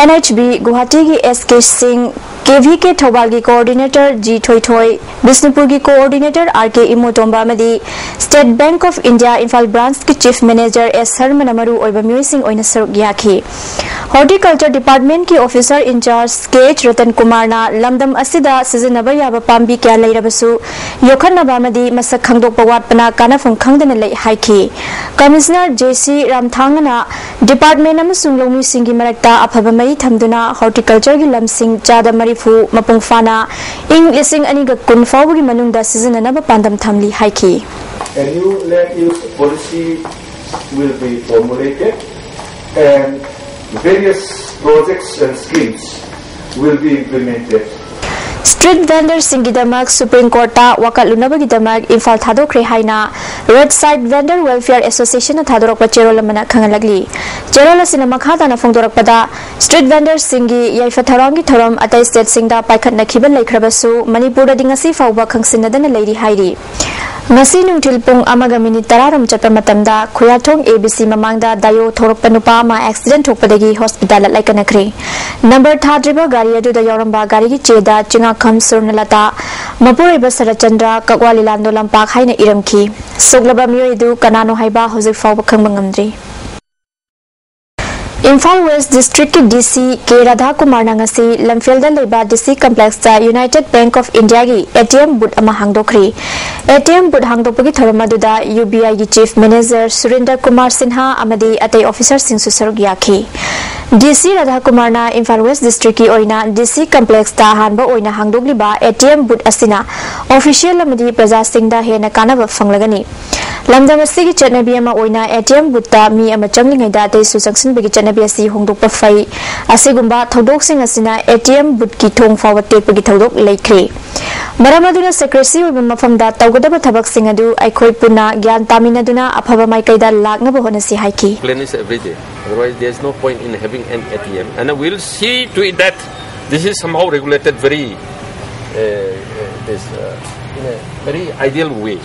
N H B ꯒꯨꯋꯥꯍꯥꯇꯤꯒꯤ S K ꯁꯤꯡ, K V K ꯊꯧꯕꯥꯜꯒꯤ Coordinator G ꯊꯣꯏꯊꯣꯏ, ꯕꯤꯁꯅꯨꯄꯨꯔꯒꯤ Coordinator R K ꯏꯃꯣꯇꯣꯝꯕ ꯑꯃꯗꯤ State Bank of India Imphal Branchꯀꯤ Chief Manager S ꯁꯔꯃꯅ ꯃꯔꯨ ꯑꯣꯏꯕ ꯃꯤꯑꯣꯏꯁꯤꯡ ꯑꯣꯏꯅ ꯁꯔꯨꯛ ꯌꯥꯈꯤ꯫ Horticulture Departmentꯀꯤ Officer in Charge K H Ratan ꯀꯨꯃꯥꯔꯅ ꯂꯝꯗꯝ ꯑꯁꯤꯗ ꯁꯤꯖꯤꯟꯅꯕ ꯌꯥꯕ ꯄꯥꯝꯕꯤ ꯀꯌꯥ ꯂꯩꯔꯕꯁꯨ ꯌꯣꯛꯈꯠꯅꯕ ꯑꯃꯗꯤ ꯃꯁꯛ ꯈꯪꯗꯣꯛꯄ ꯋꯥꯠꯄꯅ ꯀꯥꯟꯅꯐꯝ ꯈꯪꯗꯅ ꯂꯩ ꯍꯥꯏꯈꯤ꯫ Commissioner J C ꯔꯥꯝꯊꯥꯡꯒꯅ department ꯑꯃꯁꯨꯡ ꯂꯧꯃꯤꯁꯤꯡꯒꯤ ꯃꯔꯛꯇ ꯑꯐꯕ ꯃꯔꯤ ꯊꯝꯗꯨꯅ horticultureꯒꯤ ꯂꯝꯁꯤꯡ ꯆꯥꯗ ꯃꯔꯤꯐꯨ ꯃꯄꯨꯡ ꯐꯥꯅ ꯏꯪ ꯂꯤꯁꯤꯡ ꯑꯅꯤꯒ ꯀꯨꯟ ꯐꯥꯎꯕꯒꯤ ꯃꯅꯨꯡꯗ ꯁꯤꯖꯤꯟꯅꯅꯕ ꯄꯥꯟꯗꯝ ꯊꯝꯂꯤ ꯍꯥꯏꯈꯤ꯫ A new land use policy will be formulated and various projects and schemes will be implemented. Street vendorꯁꯤꯡꯒꯤꯗꯃꯛ Supreme Courtꯇ ꯋꯥꯀꯠꯂꯨꯅꯕꯒꯤꯗꯃꯛ Imphal ꯊꯥꯗꯣꯛꯈ꯭ꯔꯦ ꯍꯥꯏꯅ Roadside Vendor Welfare Associationꯅ ꯊꯥꯗꯣꯔꯛꯄ ꯆꯦꯔꯣꯜ ꯑꯃꯅ ꯈꯪꯍꯜꯂꯛꯂꯤ꯫ ꯆꯦꯔꯣꯜ ꯑꯁꯤꯅ ꯃꯈꯥ ꯇꯥꯅ ꯐꯣꯡꯗꯣꯔꯛꯄꯗ, street vendorꯁꯤꯡꯒꯤ ꯌꯥꯏꯐ ꯊꯧꯔꯥꯡꯒꯤ ꯊꯧꯔꯝ ꯑꯇꯩ stateꯁꯤꯡꯗ ꯄꯥꯏꯈꯠꯅꯈꯤꯕ ꯂꯩꯈ꯭ꯔꯕꯁꯨ, ꯃꯅꯤꯄꯨꯔꯗꯗꯤ ꯉꯁꯤ ꯐꯥꯎꯕ ꯈꯪꯁꯤꯟꯅꯗꯅ ꯂꯩꯔꯤ ꯍꯥꯏꯔꯤ꯫ ꯉꯁꯤ ꯅꯨꯡꯊꯤꯜ ꯄꯨꯡ ꯑꯃꯒ ꯃꯤꯅꯤꯠ ꯇꯔꯥ ꯔꯣꯝ ꯆꯠꯄ ꯃꯇꯝꯗ ꯈꯨꯌꯥꯊꯣꯡ A B C ꯃꯃꯥꯡꯗ ꯗꯥꯏꯌꯣ ꯊꯧꯔꯛꯄ ꯅꯨꯄꯥ ꯑꯃ accident ꯊꯣꯛꯄꯗꯒꯤ hospitalꯗ ꯂꯥꯏꯀꯠꯅꯈ꯭ꯔꯦ꯫ Number ꯊꯥꯗ꯭ꯔꯤꯕ ꯒꯥꯔꯤ ꯑꯗꯨꯗ ꯌꯥꯎꯔꯝꯕ ꯒꯥꯔꯤꯒꯤ ꯆꯦꯗ ꯆꯤꯉꯥꯈꯝ ꯁꯨꯔꯅꯂꯇꯥ, ꯃꯄꯨꯔꯣꯏꯕ ꯁꯔꯠꯆꯟꯗ꯭ꯔ, ꯀꯛꯋꯥ ꯂꯤꯂꯥꯟꯗꯣ ꯂꯝꯄꯥꯛ ꯍꯥꯏꯅ ꯏꯔꯝꯈꯤ꯫ ꯁꯣꯛꯂꯕ ꯃꯤꯑꯣꯏ ꯑꯗꯨ ꯀꯅꯥꯅꯣ ꯍꯥꯏꯕ ꯍꯧꯖꯤꯛ ꯐꯥꯎꯕ ꯈꯪꯕ ꯉꯝꯗ꯭ꯔꯤ꯫ ꯏꯝꯐꯥꯜ ꯋꯦꯁ ꯗꯤꯁꯇ꯭ꯔꯤꯛꯀꯤ ꯗꯤ ꯁꯤ ꯀꯦ ꯔꯥꯙꯥꯀꯨꯃꯥꯔꯅ ꯉꯁꯤ ꯂꯝꯐꯦꯜꯗ ꯂꯩꯕ ꯗꯤ ꯁꯤ ꯀꯝꯄ꯭ꯂꯦꯛꯁꯇ ꯌꯨꯅꯥꯏꯇꯦꯗ ꯕꯦꯡꯛ ꯑꯣꯐ ꯏꯟꯗꯤꯌꯥꯒꯤ ꯑꯦ ꯇꯤ ꯑꯦꯝ ꯕꯨꯠ ꯑꯃ ꯍꯥꯡꯗꯣꯛꯈ꯭ꯔꯤ꯫ ꯑꯦ ꯇꯤ ꯑꯦꯝ ꯕꯨꯠ ꯍꯥꯡꯗꯣꯛꯄꯒꯤ ꯊꯧꯔꯝ ꯑꯗꯨꯗ ꯌꯨ ꯕꯤ ꯑꯥꯏꯒꯤ ꯆꯤꯐ ꯃꯦꯅꯦꯖꯔ ꯁꯨꯔꯦꯟꯗ꯭ꯔ ꯀꯨꯃꯥꯔ ꯁꯤꯟꯍꯥ ꯑꯃꯗꯤ ꯑꯇꯩ ꯑꯣꯐꯤꯁꯔꯁꯤꯡꯁꯨ ꯁꯔꯨꯛ ꯌꯥꯈꯤ꯫ ꯗꯤ ꯁꯤ ꯔꯥꯙꯥꯀꯨꯃꯥꯔꯅ ꯏꯝꯐꯥꯜ ꯋꯦꯁ ꯗꯤꯁꯇ꯭ꯔꯤꯛꯀꯤ ꯑꯣꯏꯅ ꯗꯤ ꯁꯤ ꯀꯝꯄ꯭ꯂꯦꯛꯁꯇ ꯑꯍꯥꯟꯕ ꯑꯣꯏꯅ ꯍꯥꯡꯗꯣꯛꯂꯤꯕ ꯑꯦ ꯇꯤ ꯑꯦꯝ ꯕꯨꯠ ꯑꯁꯤꯅ ꯑꯣꯐꯤꯁꯤꯌꯦꯜ ꯑꯃꯗꯤ ꯄ꯭ꯔꯖꯥꯁꯤꯡꯗ ꯍꯦꯟꯅ ꯀꯥꯟꯅꯕ ꯐꯪꯂꯒꯅꯤ꯫ ꯂꯝꯗꯝ ꯑꯁꯤꯒꯤ ꯆꯠꯅꯕꯤ ꯑꯃ ꯑꯣꯏꯅ ꯑꯦ ꯇꯤ ꯑꯦꯝ ꯕꯨꯠꯇ ꯃꯤ ꯑꯃ ꯆꯪꯂꯤꯉꯩꯗ ꯑꯇꯩꯁꯨ ꯆꯪꯁꯤꯟꯕꯒꯤ ꯆꯠꯅꯕꯤ ꯑꯁꯤ ꯍꯣꯡꯗꯣꯛꯄ ꯐꯩ꯫ ꯑꯁꯤꯒꯨꯝꯕ ꯊꯧꯗꯣꯛꯁꯤꯡ ꯑꯁꯤꯅ ꯑꯦ ꯇꯤ ꯑꯦꯝ ꯕꯨꯠꯀꯤ ꯊꯣꯡ ꯐꯥꯎꯕ ꯇꯦꯛꯄꯒꯤ ꯊꯧꯗꯣꯛ ꯂꯩꯈ꯭ꯔꯦ꯫ ꯃꯔꯝ ꯑꯗꯨꯅ ꯁꯦꯀ꯭ꯔꯦꯁꯤ ꯑꯣꯏꯕ ꯃꯐꯝꯗ ꯇꯧꯒꯗꯕ ꯊꯕꯛꯁꯤꯡ ꯑꯗꯨ ꯑꯩꯈꯣꯏ ꯄꯨꯟꯅ ꯒ꯭ꯌꯥꯟ ꯇꯥꯃꯤꯟꯅꯗꯨꯅ ꯑꯐꯕ ꯃꯥꯏꯀꯩꯗ ꯂꯥꯛꯅꯕ ꯍꯣꯠꯅꯁꯤ ꯍꯥꯏꯈꯤ꯫ Cleanliness every day. Otherwise, there's no point in having an A T M. And we'll see to it that this is somehow regulated very, uh, uh, this, uh, in a very ideal way.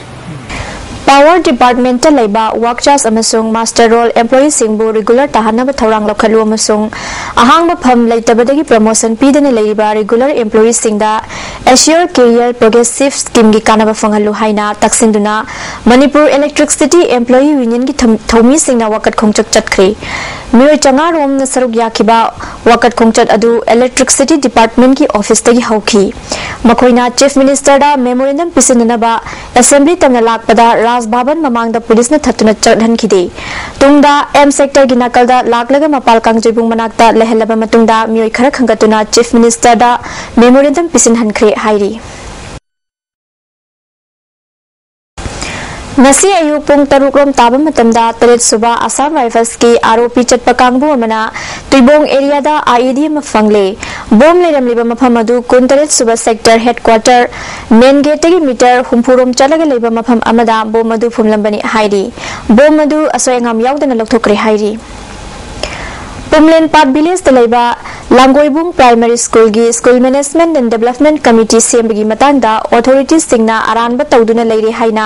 Power department ꯂꯩꯕ ꯋꯥꯛꯆꯥꯁ ꯑꯃꯁꯨꯡ master role ꯑꯦꯝꯄ꯭ꯂꯣꯌꯤꯁꯤꯡꯕꯨ regular ꯇꯥꯍꯟꯅꯕ ꯊꯧꯔꯥꯡ ꯂꯧꯈꯠꯂꯨ ꯑꯃꯁꯨꯡ ꯑꯍꯥꯡꯕ ꯐꯝ ꯂꯩꯇꯕꯗꯒꯤ promotion ꯄꯤꯗꯅ ꯂꯩꯔꯤꯕ regular ꯑꯦꯝꯄ꯭ꯂꯣꯌꯤꯁꯤꯡꯗ ꯑꯦꯁꯤꯌꯣꯔ career progressive ꯁ꯭ꯀꯤꯝꯒꯤ ꯀꯥꯟꯅꯕ ꯐꯪꯍꯜꯂꯨ ꯍꯥꯏꯅ ꯇꯛꯁꯤꯟꯗꯨꯅ ꯃꯅꯤꯄꯨꯔ ꯏꯂꯦꯛꯇ꯭ꯔꯤꯛꯁꯤꯇꯤ ꯑꯦꯝꯄ꯭ꯂꯣꯌꯤ ꯌꯨꯅꯤꯌꯟꯒꯤ ꯊꯝ- ꯊꯧꯃꯤꯁꯤꯡꯅ ꯋꯥꯀꯠ ꯈꯣꯡꯆꯠ ꯆꯠꯈ꯭ꯔꯦ꯫ ꯃꯤꯑꯣꯏ ꯆꯥꯉꯥꯔꯣꯝꯅ ꯁꯔꯨꯛ ꯌꯥꯈꯤꯕ ꯋꯥꯀꯠ ꯈꯣꯡꯆꯠ ꯑꯗꯨ ꯏꯂꯦꯛꯇ꯭ꯔꯤꯛꯁꯤꯇꯤ ꯗꯤꯄꯥꯔꯠꯃꯦꯟꯠꯀꯤ ꯑꯣꯐꯤꯁꯇꯒꯤ ꯍꯧꯈꯤ꯫ ꯃꯈꯣꯏꯅ ꯆꯤꯐ ꯃꯤꯅꯤꯁꯇꯔꯗ ꯃꯦꯃꯣꯔꯦꯟꯗꯝ ꯄꯤꯁꯤꯟꯅꯅꯕ ꯑꯦꯁꯦꯝꯕ꯭ꯂꯤ ꯇꯝꯅ ꯂꯥꯛꯄꯗ ꯔꯥꯖ ꯚꯕꯟ ꯃꯃꯥꯡꯗ ꯄꯨꯂꯤꯁꯅ ꯊꯠꯇꯨꯅ ꯆꯠꯍꯟꯈꯤꯗꯦ꯫ ꯇꯨꯡꯗ ꯑꯦꯝ ꯁꯦꯛꯇꯔꯒꯤ ꯅꯥꯀꯜꯗ ꯂꯥꯛꯂꯒ ꯃꯄꯥꯜ ꯀꯥꯡꯖꯩꯕꯨꯡ ꯃꯅꯥꯛꯇ ꯂꯩꯍꯜꯂꯕ ꯃꯇꯨꯡꯗ ꯃꯤꯑꯣꯏ ꯈꯔ ꯈꯟꯒꯠꯇꯨꯅ ꯆꯤꯐ ꯃꯤꯅꯤꯁꯇꯔꯗ ꯃꯦꯃꯣꯔꯦꯟꯗꯝ ꯄꯤꯁꯤꯟꯍꯟꯈ꯭ꯔꯦ ꯍꯥꯏꯔꯤ꯫ ꯉꯁꯤ ꯑꯌꯨꯛ ꯄꯨꯡ ꯇꯔꯨꯛ ꯔꯣꯝ ꯇꯥꯕ ꯃꯇꯝꯗ ꯇꯔꯦꯠ ꯁꯨꯕ ꯑꯁꯥꯝ ꯔꯥꯏꯐꯜꯁꯀꯤ ꯑꯥꯔ ꯑꯣ ꯄꯤ ꯆꯠꯄ ꯀꯥꯡꯕꯨ ꯑꯃꯅ ꯇꯨꯏꯕꯣꯡ ꯑꯦꯔꯤꯌꯥꯗ ꯑꯥꯏ ꯏ ꯗꯤ ꯑꯃ ꯐꯪꯂꯦ꯫ ꯕꯣꯝ ꯂꯩꯔꯝꯂꯤꯕ ꯃꯐꯝ ꯑꯗꯨ ꯀꯨꯟꯇꯔꯦꯠ ꯁꯨꯕ ꯁꯦꯛꯇꯔ ꯍꯦꯗꯀ꯭ꯋꯥꯇꯔ ꯃꯦꯟ ꯒꯦꯠꯇꯒꯤ ꯃꯤꯇꯔ ꯍꯨꯝꯐꯨ ꯔꯣꯝ ꯆꯠꯂꯒ ꯂꯩꯕ ꯃꯐꯝ ꯑꯃꯗ ꯕꯣꯝ ꯑꯗꯨ ꯐꯨꯝꯂꯝꯕꯅꯤ ꯍꯥꯏꯔꯤ꯫ ꯕꯣꯝ ꯑꯗꯨ ꯑꯁꯣꯏ ꯑꯉꯥꯝ ꯌꯥꯎꯗꯅ ꯂꯧꯊꯣꯛꯈ꯭ꯔꯦ ꯍꯥꯏꯔꯤ꯫ ꯄꯨꯝꯂꯦꯟ ꯄꯥꯠ ꯚꯤꯂꯦꯖꯇ ꯂꯩꯕ ꯂꯥꯡꯒꯣꯏꯕꯨꯡ ꯄ꯭ꯔꯥꯏꯃꯥꯔꯤ ꯁ꯭ꯀꯨꯜꯒꯤ school management and development committee ꯁꯦꯝꯕꯒꯤ ꯃꯇꯥꯡꯗ ꯑꯣꯊꯣꯔꯤꯇꯤꯁꯁꯤꯡꯅ ꯑꯔꯥꯟꯕ ꯇꯧꯗꯨꯅ ꯂꯩꯔꯦ ꯍꯥꯏꯅ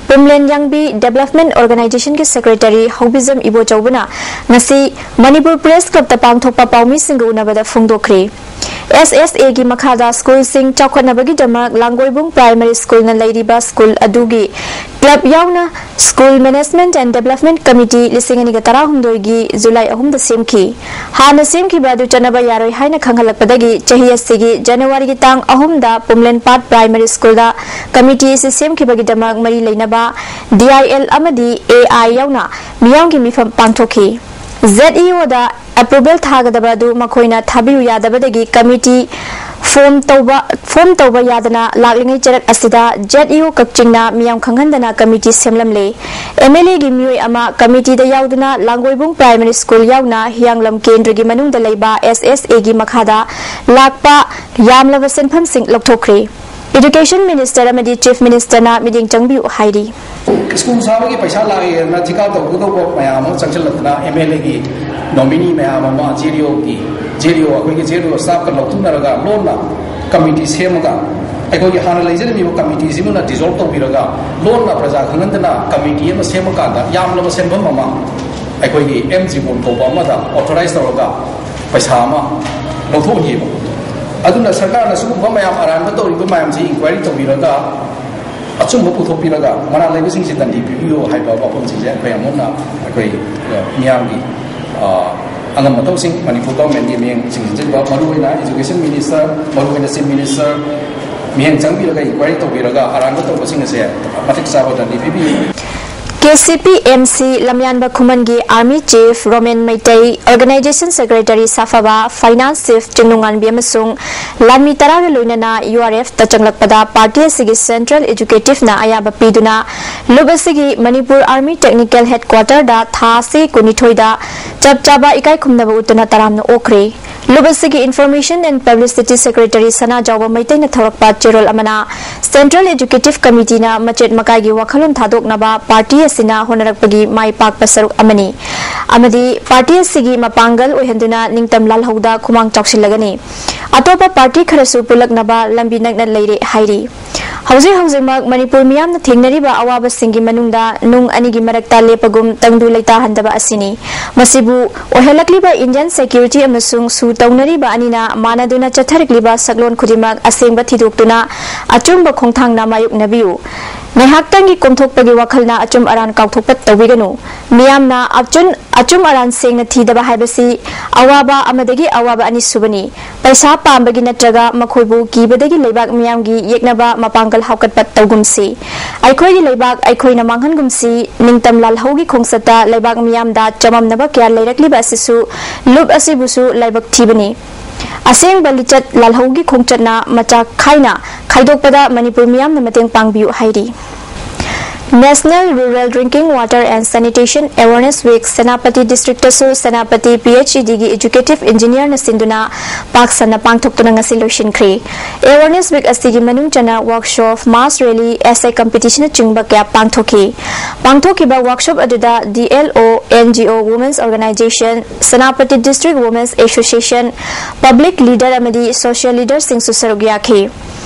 ꯄꯨꯝꯂꯦꯟ ꯌꯥꯡꯕꯤ ꯗꯦꯕꯂꯞꯃꯦꯟꯠ ꯑꯣꯔꯒꯅꯥꯏꯖꯦꯁꯟꯒꯤ ꯁꯦꯀ꯭ꯔꯦꯇꯔꯤ ꯍꯧꯕꯤꯖꯝ ꯏꯕꯣꯆꯧꯕꯅ ꯉꯁꯤ ꯃꯅꯤꯄꯨꯔ ꯄ꯭ꯔꯦꯁ ꯀ꯭ꯂꯕꯇ ꯄꯥꯡꯊꯣꯛꯄ ꯄꯥꯎꯃꯤꯁꯤꯡꯒ ꯎꯅꯕꯗ ꯐꯣꯡꯗꯣꯛꯈ꯭ꯔꯦ꯫ ꯑꯦꯁ ꯑꯦꯁ ꯑꯦꯒꯤ ꯃꯈꯥꯗ ꯁ꯭ꯀꯨꯜꯁꯤꯡ ꯆꯥꯎꯈꯠꯅꯕꯒꯤꯗꯃꯛ ꯂꯥꯡꯒꯣꯏꯕꯨꯡ ꯄ꯭ꯔꯥꯏꯃꯔꯤ ꯁ꯭ꯀꯨꯜꯅ ꯂꯩꯔꯤꯕ ꯁ꯭ꯀꯨꯜ ꯑꯗꯨꯒꯤ ꯀ꯭ꯂꯕ ꯌꯥꯎꯅ school management and development committee ꯂꯤꯁꯤꯡ ꯑꯅꯤꯒ ꯇꯔꯥꯍꯨꯝꯗꯣꯏꯒꯤ ꯖꯨꯂꯥꯏ ꯑꯍꯨꯝꯗ ꯁꯦꯝꯈꯤ꯫ ꯍꯥꯟꯅ ꯁꯦꯝꯈꯤꯕ ꯑꯗꯨ ꯆꯠꯅꯕ ꯌꯥꯔꯣꯏ ꯍꯥꯏꯅ ꯈꯪꯍꯜꯂꯛꯄꯗꯒꯤ ꯆꯍꯤ ꯑꯁꯤꯒꯤ ꯖꯅꯋꯥꯔꯤꯒꯤ ꯇꯥꯡ ꯑꯍꯨꯝꯗ ꯄꯨꯝꯂꯦꯟꯄꯥꯠ ꯄ꯭ꯔꯥꯏꯃꯔꯤ ꯁ꯭ꯀꯨꯜꯗ ꯀꯃꯤꯇꯤ ꯑꯁꯤ ꯁꯦꯝꯈꯤꯕꯒꯤꯗꯃꯛ ꯃꯔꯤ ꯂꯩꯅꯕ ꯗꯤ ꯑꯥꯏ ꯑꯦꯜ ꯑꯃꯗꯤ ꯑꯦ ꯑꯥꯏ ꯌꯥꯎꯅ ꯃꯤꯌꯥꯝꯒꯤ ꯃꯤꯐꯝ ꯄꯥꯡꯊꯣꯛꯈꯤ꯫ ꯖꯦꯗ ꯏ ꯑꯣꯗ ꯑꯦꯄ꯭ꯔꯨꯕꯦꯜ ꯊꯥꯒꯗꯕ ꯑꯗꯨ ꯃꯈꯣꯏꯅ ꯊꯥꯕꯤꯌꯨ ꯌꯥꯗꯕꯗꯒꯤ ꯀꯃꯤꯇꯤ ꯐꯣꯝ ꯇꯧꯕ ꯐꯣꯝ ꯇꯧꯕ ꯌꯥꯗꯅ ꯂꯥꯛꯂꯤꯉꯩ ꯆꯔꯛ ꯑꯁꯤꯗ ꯖꯦꯗ ꯏ ꯑꯣ ꯀꯛꯆꯤꯡꯅ ꯃꯤꯌꯥꯝ ꯈꯪꯍꯟꯗꯅ ꯀꯃꯤꯇꯤ ꯁꯦꯝꯂꯝꯂꯦ꯫ ꯑꯦꯝ ꯑꯦꯜ ꯑꯦꯒꯤ ꯃꯤꯑꯣꯏ ꯑꯃ ꯀꯃꯤꯇꯤꯗ ꯌꯥꯎꯗꯨꯅ ꯂꯥꯡꯒꯣꯏꯕꯨꯡ ꯄ꯭ꯔꯥꯏꯃꯔꯤ ꯁ꯭ꯀꯨꯜ ꯌꯥꯎꯅ ꯍꯤꯌꯥꯡꯂꯝ ꯀꯦꯟꯗ꯭ꯔꯒꯤ ꯃꯅꯨꯡꯗ ꯂꯩꯕ ꯑꯦꯁ ꯑꯦꯁ ꯑꯦꯒꯤ ꯃꯈꯥꯗ ꯂꯥꯛꯄ ꯌꯥꯝꯂꯕ ꯁꯦꯟꯐꯝꯁꯤꯡ ꯂꯧꯊꯣꯛꯈ꯭ꯔꯦ꯫ ꯏꯗꯨꯀꯦꯁꯟ ꯃꯤꯅꯤꯁꯇꯔ ꯑꯃꯗꯤ ꯆꯤꯐ ꯃꯤꯅꯤꯁꯇꯔꯅ ꯃꯤꯠꯌꯦꯡ ꯆꯪꯕꯤꯌꯨ ꯍꯥꯏꯔꯤ꯫ ꯁ꯭ꯀꯨꯜ ꯁꯥꯕꯒꯤ ꯄꯩꯁꯥ ꯂꯥꯛꯑꯦꯅ ꯊꯤꯀꯥ ꯇꯧꯒꯗꯧꯕ ꯃꯌꯥꯝ ꯑꯃ ꯆꯪꯁꯤꯜꯂꯛꯇꯅ ꯑꯦꯝ ꯑꯦꯜ ꯑꯦꯒꯤ ꯅꯣꯃꯤꯅꯤ ꯃꯌꯥꯝ ꯑꯃ ꯖꯦ ꯗꯤ ꯑꯣꯒꯤ ꯖꯦ ꯗꯤ ꯑꯣ ꯑꯩꯈꯣꯏꯒꯤ ꯖꯦ ꯗꯤ ꯑꯣ ꯁ꯭ꯇꯥꯐꯀ ꯂꯧꯊꯣꯛꯅꯔꯒ ꯂꯣꯟꯅ ꯀꯃꯤꯇꯤ ꯁꯦꯝꯃꯒ ꯑꯩꯈꯣꯏꯒꯤ ꯍꯥꯟꯅ ꯂꯩꯖꯔꯝꯃꯤꯕ ꯀꯃꯤꯇꯤꯁꯤꯃꯅ ꯗꯤꯖꯣꯜꯕ ꯇꯧꯕꯤꯔꯒ ꯂꯣꯟꯅ ꯄ꯭ꯔꯖꯥ ꯈꯪꯍꯟꯗꯅ ꯀꯃꯤꯇꯤ ꯑꯃ ꯁꯦꯝꯃꯀꯥꯟꯗ ꯌꯥꯝꯂꯕ ꯁꯦꯟꯐꯝ ꯑꯃ ꯑꯩꯈꯣꯏꯒꯤ ꯑꯦꯝ ꯖꯤꯕꯣꯟ ꯀꯧꯕ ꯑꯃꯗ ꯑꯣꯊꯣꯔꯥꯏꯁ ꯇꯧꯔꯒ ꯄꯩꯁꯥ ꯑꯃ ꯂꯧꯊꯣꯛꯍꯟꯈꯤꯕ꯫ ꯑꯗꯨꯅ ꯁꯔꯀꯥꯔꯅ ꯁꯤꯒꯨꯝꯕ ꯃꯌꯥꯝ ꯑꯔꯥꯟꯕ ꯇꯧꯔꯤꯕ ꯃꯌꯥꯝꯁꯤ ꯏꯟꯀ꯭ꯋꯥꯏꯔꯤ ꯇꯧꯕꯤꯔꯒ ꯑꯆꯨꯝꯕ ꯄꯨꯊꯣꯛꯄꯤꯔꯒ ꯃꯔꯥꯜ ꯂꯩꯕꯁꯤꯡꯁꯤ ꯗꯟꯗꯤ ꯄꯤꯕꯤꯌꯨ ꯍꯥꯏꯕ ꯋꯥꯐꯝꯁꯤꯡꯁꯦ ꯑꯩꯈꯣꯏ ꯑꯃꯨꯛ ꯍꯟꯅ ꯑꯩꯈꯣꯏ ꯃꯤꯌꯥꯝꯒꯤ ꯑꯉꯝ ꯃꯊꯧꯁꯤꯡ ꯃꯅꯤꯄꯨꯔ ꯒꯣꯔꯃꯦꯟꯒꯤ ꯃꯤꯠꯌꯦꯡ ꯆꯤꯡꯁꯤꯟꯖꯕ, ꯃꯔꯨꯑꯣꯏꯅ ꯏꯗꯨꯀꯦꯁꯟ ꯃꯤꯅꯤꯁꯇꯔ, ꯃꯔꯨꯑꯣꯏꯅ ꯆꯤꯐ ꯃꯤꯅꯤꯁꯇꯔ ꯃꯤꯠꯌꯦꯡ ꯆꯪꯕꯤꯔꯒ ꯏꯟꯀ꯭ꯋꯥꯏꯔꯤ ꯇꯧꯕꯤꯔꯒ ꯑꯔꯥꯟꯕ ꯇꯧꯕꯁꯤꯡ ꯑꯁꯦ ꯃꯇꯤꯛ ꯆꯥꯕ ꯗꯟꯗꯤ ꯄꯤꯕꯤꯌꯨ꯫ K C P M C ꯂꯝꯌꯥꯟꯕ ꯈꯨꯃꯟꯒꯤ army chief Roman Meitei, organisation secretary Saphaba, finance chief ꯆꯤꯡꯅꯨꯡꯉꯥꯟꯕꯤ ꯑꯃꯁꯨꯡ ꯂꯥꯟꯃꯤ ꯇꯔꯥꯒ ꯂꯣꯏꯅꯅ ꯌꯨ ꯑꯥꯔ ꯑꯦꯐꯇ ꯆꯪꯂꯛꯄꯗ ꯄꯥꯔꯇꯤ ꯑꯁꯤꯒꯤ ꯁꯦꯟꯇ꯭ꯔꯦꯜ ꯑꯦꯖꯨꯀꯦꯇꯤꯚꯅ ꯑꯌꯥꯕ ꯄꯤꯗꯨꯅ ꯂꯨꯞ ꯑꯁꯤꯒꯤ ꯃꯅꯤꯄꯨꯔ ꯑꯥꯔꯃꯤ ꯇꯦꯛꯅꯤꯀꯦꯜ ꯍꯦꯗꯀ꯭ꯋꯥꯇꯔꯗ ꯊꯥ ꯑꯁꯤ ꯀꯨꯟꯅꯤꯊꯣꯏꯗ ꯆꯞ ꯆꯥꯕ ꯏꯀꯥꯏ ꯈꯨꯝꯅꯕ ꯎꯠꯇꯨꯅ ꯇꯔꯥꯝꯅ ꯑꯣꯛꯈ꯭ꯔꯦ꯫ ꯂꯨꯞ ꯑꯁꯤꯒꯤ ꯏꯟꯐꯣꯔꯃꯦꯁꯟ ꯑꯦꯟ ꯄꯕ꯭ꯂꯤꯁꯤꯇꯤ ꯁꯦꯀ꯭ꯔꯦꯇꯔꯤ ꯁꯅꯥꯖꯥꯎꯕ ꯃꯩꯇꯩꯅ ꯊꯧꯔꯛꯄ ꯆꯦꯔꯣꯜ ꯑꯃꯅ ꯁꯦꯟꯇ꯭ꯔꯦꯜ ꯑꯦꯖꯨꯀꯦꯇꯤꯚ ꯀꯃꯤꯇꯤꯅ ꯃꯆꯦꯠ ꯃꯀꯥꯏꯒꯤ ꯋꯥꯈꯜꯂꯣꯟ ꯊꯥꯗꯣꯛꯅꯕ ꯄꯥꯔꯇꯤ ꯑꯁꯤꯅ ꯍꯣꯠꯅꯔꯛꯄꯒꯤ ꯃꯥꯏ ꯄꯥꯛꯄ ꯁꯔꯨꯛ ꯑꯃꯅꯤ ꯑꯃꯗꯤ ꯄꯥꯔꯇꯤ ꯑꯁꯤꯒꯤ ꯃꯄꯥꯡꯒꯜ ꯑꯣꯏꯍꯟꯗꯨꯅ ꯅꯤꯡꯇꯝ ꯂꯥꯜꯍꯧꯗ ꯈꯨꯃꯥꯡ ꯆꯥꯎꯁꯤꯜꯂꯒꯅꯤ꯫ ꯑꯇꯣꯞꯄ ꯄꯥꯔꯇꯤ ꯈꯔꯁꯨ ꯄꯨꯜꯂꯛꯅꯕ ꯂꯝꯕꯤ ꯅꯛꯅ ꯂꯩꯔꯦ ꯍꯥꯏꯔꯤ꯫ ꯍꯧꯖꯤꯛ ꯍꯧꯖꯤꯛꯃꯛ ꯃꯅꯤꯄꯨꯔ ꯃꯤꯌꯥꯝꯅ ꯊꯦꯡꯅꯔꯤꯕ ꯑꯋꯥꯕꯁꯤꯡꯒꯤ ꯃꯅꯨꯡꯗ ꯅꯨꯡ ꯑꯅꯤꯒꯤ ꯃꯔꯛꯇ ꯂꯦꯞꯄꯒꯨꯝ ꯇꯪꯗꯨ ꯂꯩꯇꯥꯍꯟꯗꯕ ꯑꯁꯤꯅꯤ꯫ ꯃꯁꯤꯕꯨ ꯑꯣꯏꯍꯜꯂꯛꯂꯤꯕ Indian security ꯑꯃꯁꯨꯡ ꯁꯨ ꯇꯧꯅꯔꯤꯕ ꯑꯅꯤꯅ ꯃꯥꯟꯅꯗꯨꯅ ꯆꯠꯊꯔꯛꯂꯤꯕ ꯁꯛꯂꯣꯟ ꯈꯨꯗꯤꯡꯃꯛ ꯑꯁꯦꯡꯕ ꯊꯤꯗꯣꯛꯇꯨꯅ ꯑꯆꯨꯝꯕ ꯈꯣꯡꯊꯥꯡꯅ ꯃꯥꯌꯣꯛꯅꯕꯤꯌꯨ꯫ ꯉꯥꯏꯍꯥꯛꯇꯪꯒꯤ ꯀꯣꯝꯊꯣꯛꯄꯒꯤ ꯋꯥꯈꯜꯅ ꯑꯆꯨꯝ ꯑꯔꯥꯟ ꯀꯥꯎꯊꯣꯛꯄ ꯇꯧꯕꯤꯒꯅꯨ꯫ ꯃꯤꯌꯥꯝꯅ ꯑꯆꯨꯝ ꯑꯔꯥꯟ ꯁꯦꯡꯅ ꯊꯤꯗꯕ ꯍꯥꯏꯕꯁꯤ ꯑꯋꯥꯕ ꯑꯃꯗꯒꯤ ꯑꯋꯥꯕ ꯑꯅꯤꯁꯨꯕꯅꯤ꯫ ꯄꯩꯁꯥ ꯄꯥꯝꯕꯒꯤ ꯅꯠꯇ꯭ꯔꯒ ꯃꯈꯣꯏꯕꯨ ꯀꯤꯕꯗꯒꯤ ꯂꯩꯕꯥꯛ ꯃꯤꯌꯥꯝꯒꯤ ꯌꯦꯛꯅꯕ ꯃꯄꯥꯡꯒꯜ ꯍꯥꯞꯀꯠꯄ ꯇꯧꯒꯨꯝꯁꯤ꯫ ꯑꯩꯈꯣꯏꯒꯤ ꯂꯩꯕꯥꯛ ꯑꯩꯈꯣꯏꯅ ꯃꯥꯡꯍꯟꯒꯨꯝꯁꯤ꯫ ꯅꯤꯡꯇꯝ ꯂꯥꯜꯍꯧꯒꯤ ꯈꯣꯡꯆꯠꯇ ꯂꯩꯕꯥꯛ ꯃꯤꯌꯥꯝꯗ ꯆꯃꯝꯅꯕ ꯀꯌꯥ ꯂꯩꯔꯛꯂꯤꯕ ꯑꯁꯤꯁꯨ ꯂꯨꯞ ꯑꯁꯤꯕꯨꯁꯨ ꯂꯥꯏꯕꯛ ꯊꯤꯕꯅꯤ꯫ ꯑꯁꯦꯡꯕ ꯂꯤꯆꯠ ꯂꯥꯜꯍꯧꯒꯤ ꯈꯣꯡꯆꯠꯅ ꯃꯆꯥꯛ ꯈꯥꯏꯅ ꯈꯥꯏꯗꯣꯛꯄꯗ ꯃꯅꯤꯄꯨꯔ ꯃꯤꯌꯥꯝꯅ ꯃꯇꯦꯡ ꯄꯥꯡꯕꯤꯌꯨ ꯍꯥꯏꯔꯤ꯫ National Rural Drinking Water and Sanitation Awareness Week Senapati ꯗꯤꯁꯇ꯭ꯔꯤꯛꯇꯁꯨ ꯁꯦꯅꯥꯄꯇꯤ ꯄꯤ ꯑꯩꯆ ꯏ ꯗꯤꯒꯤ ꯑꯦꯖꯨꯀꯦꯇꯤꯚ ꯏꯟꯖꯤꯅꯤꯌꯔꯅ ꯁꯤꯟꯗꯨꯅ ꯄꯥꯛ ꯁꯟꯅ ꯄꯥꯡꯊꯣꯛꯇꯨꯅ ꯉꯁꯤ ꯂꯣꯏꯁꯤꯟꯈ꯭ꯔꯦ꯫ Awareness Week ꯑꯁꯤꯒꯤ ꯃꯅꯨꯡ ꯆꯟꯅ ꯋꯥꯔꯛꯁꯣꯞ, ꯃꯥꯁ ꯔꯦꯂꯤ, ꯑꯦꯁꯦ ꯀꯝꯄꯤꯇꯤꯁꯟꯅꯆꯤꯡꯕ ꯀꯌꯥ ꯄꯥꯡꯊꯣꯛꯈꯤ꯫ ꯄꯥꯡꯊꯣꯛꯈꯤꯕ ꯋꯥꯔꯛꯁꯣꯞ ꯑꯗꯨꯗ ꯗꯤ ꯑꯦꯜ ꯑꯣ, and G O, Women's Organization, Senapati District Women's Association, public leader ꯑꯃꯗꯤ ꯁꯣꯁꯤꯌꯦꯜ ꯂꯤꯗꯔꯁꯤꯡꯁꯨ ꯁꯔꯨꯛ ꯌꯥꯈꯤ꯫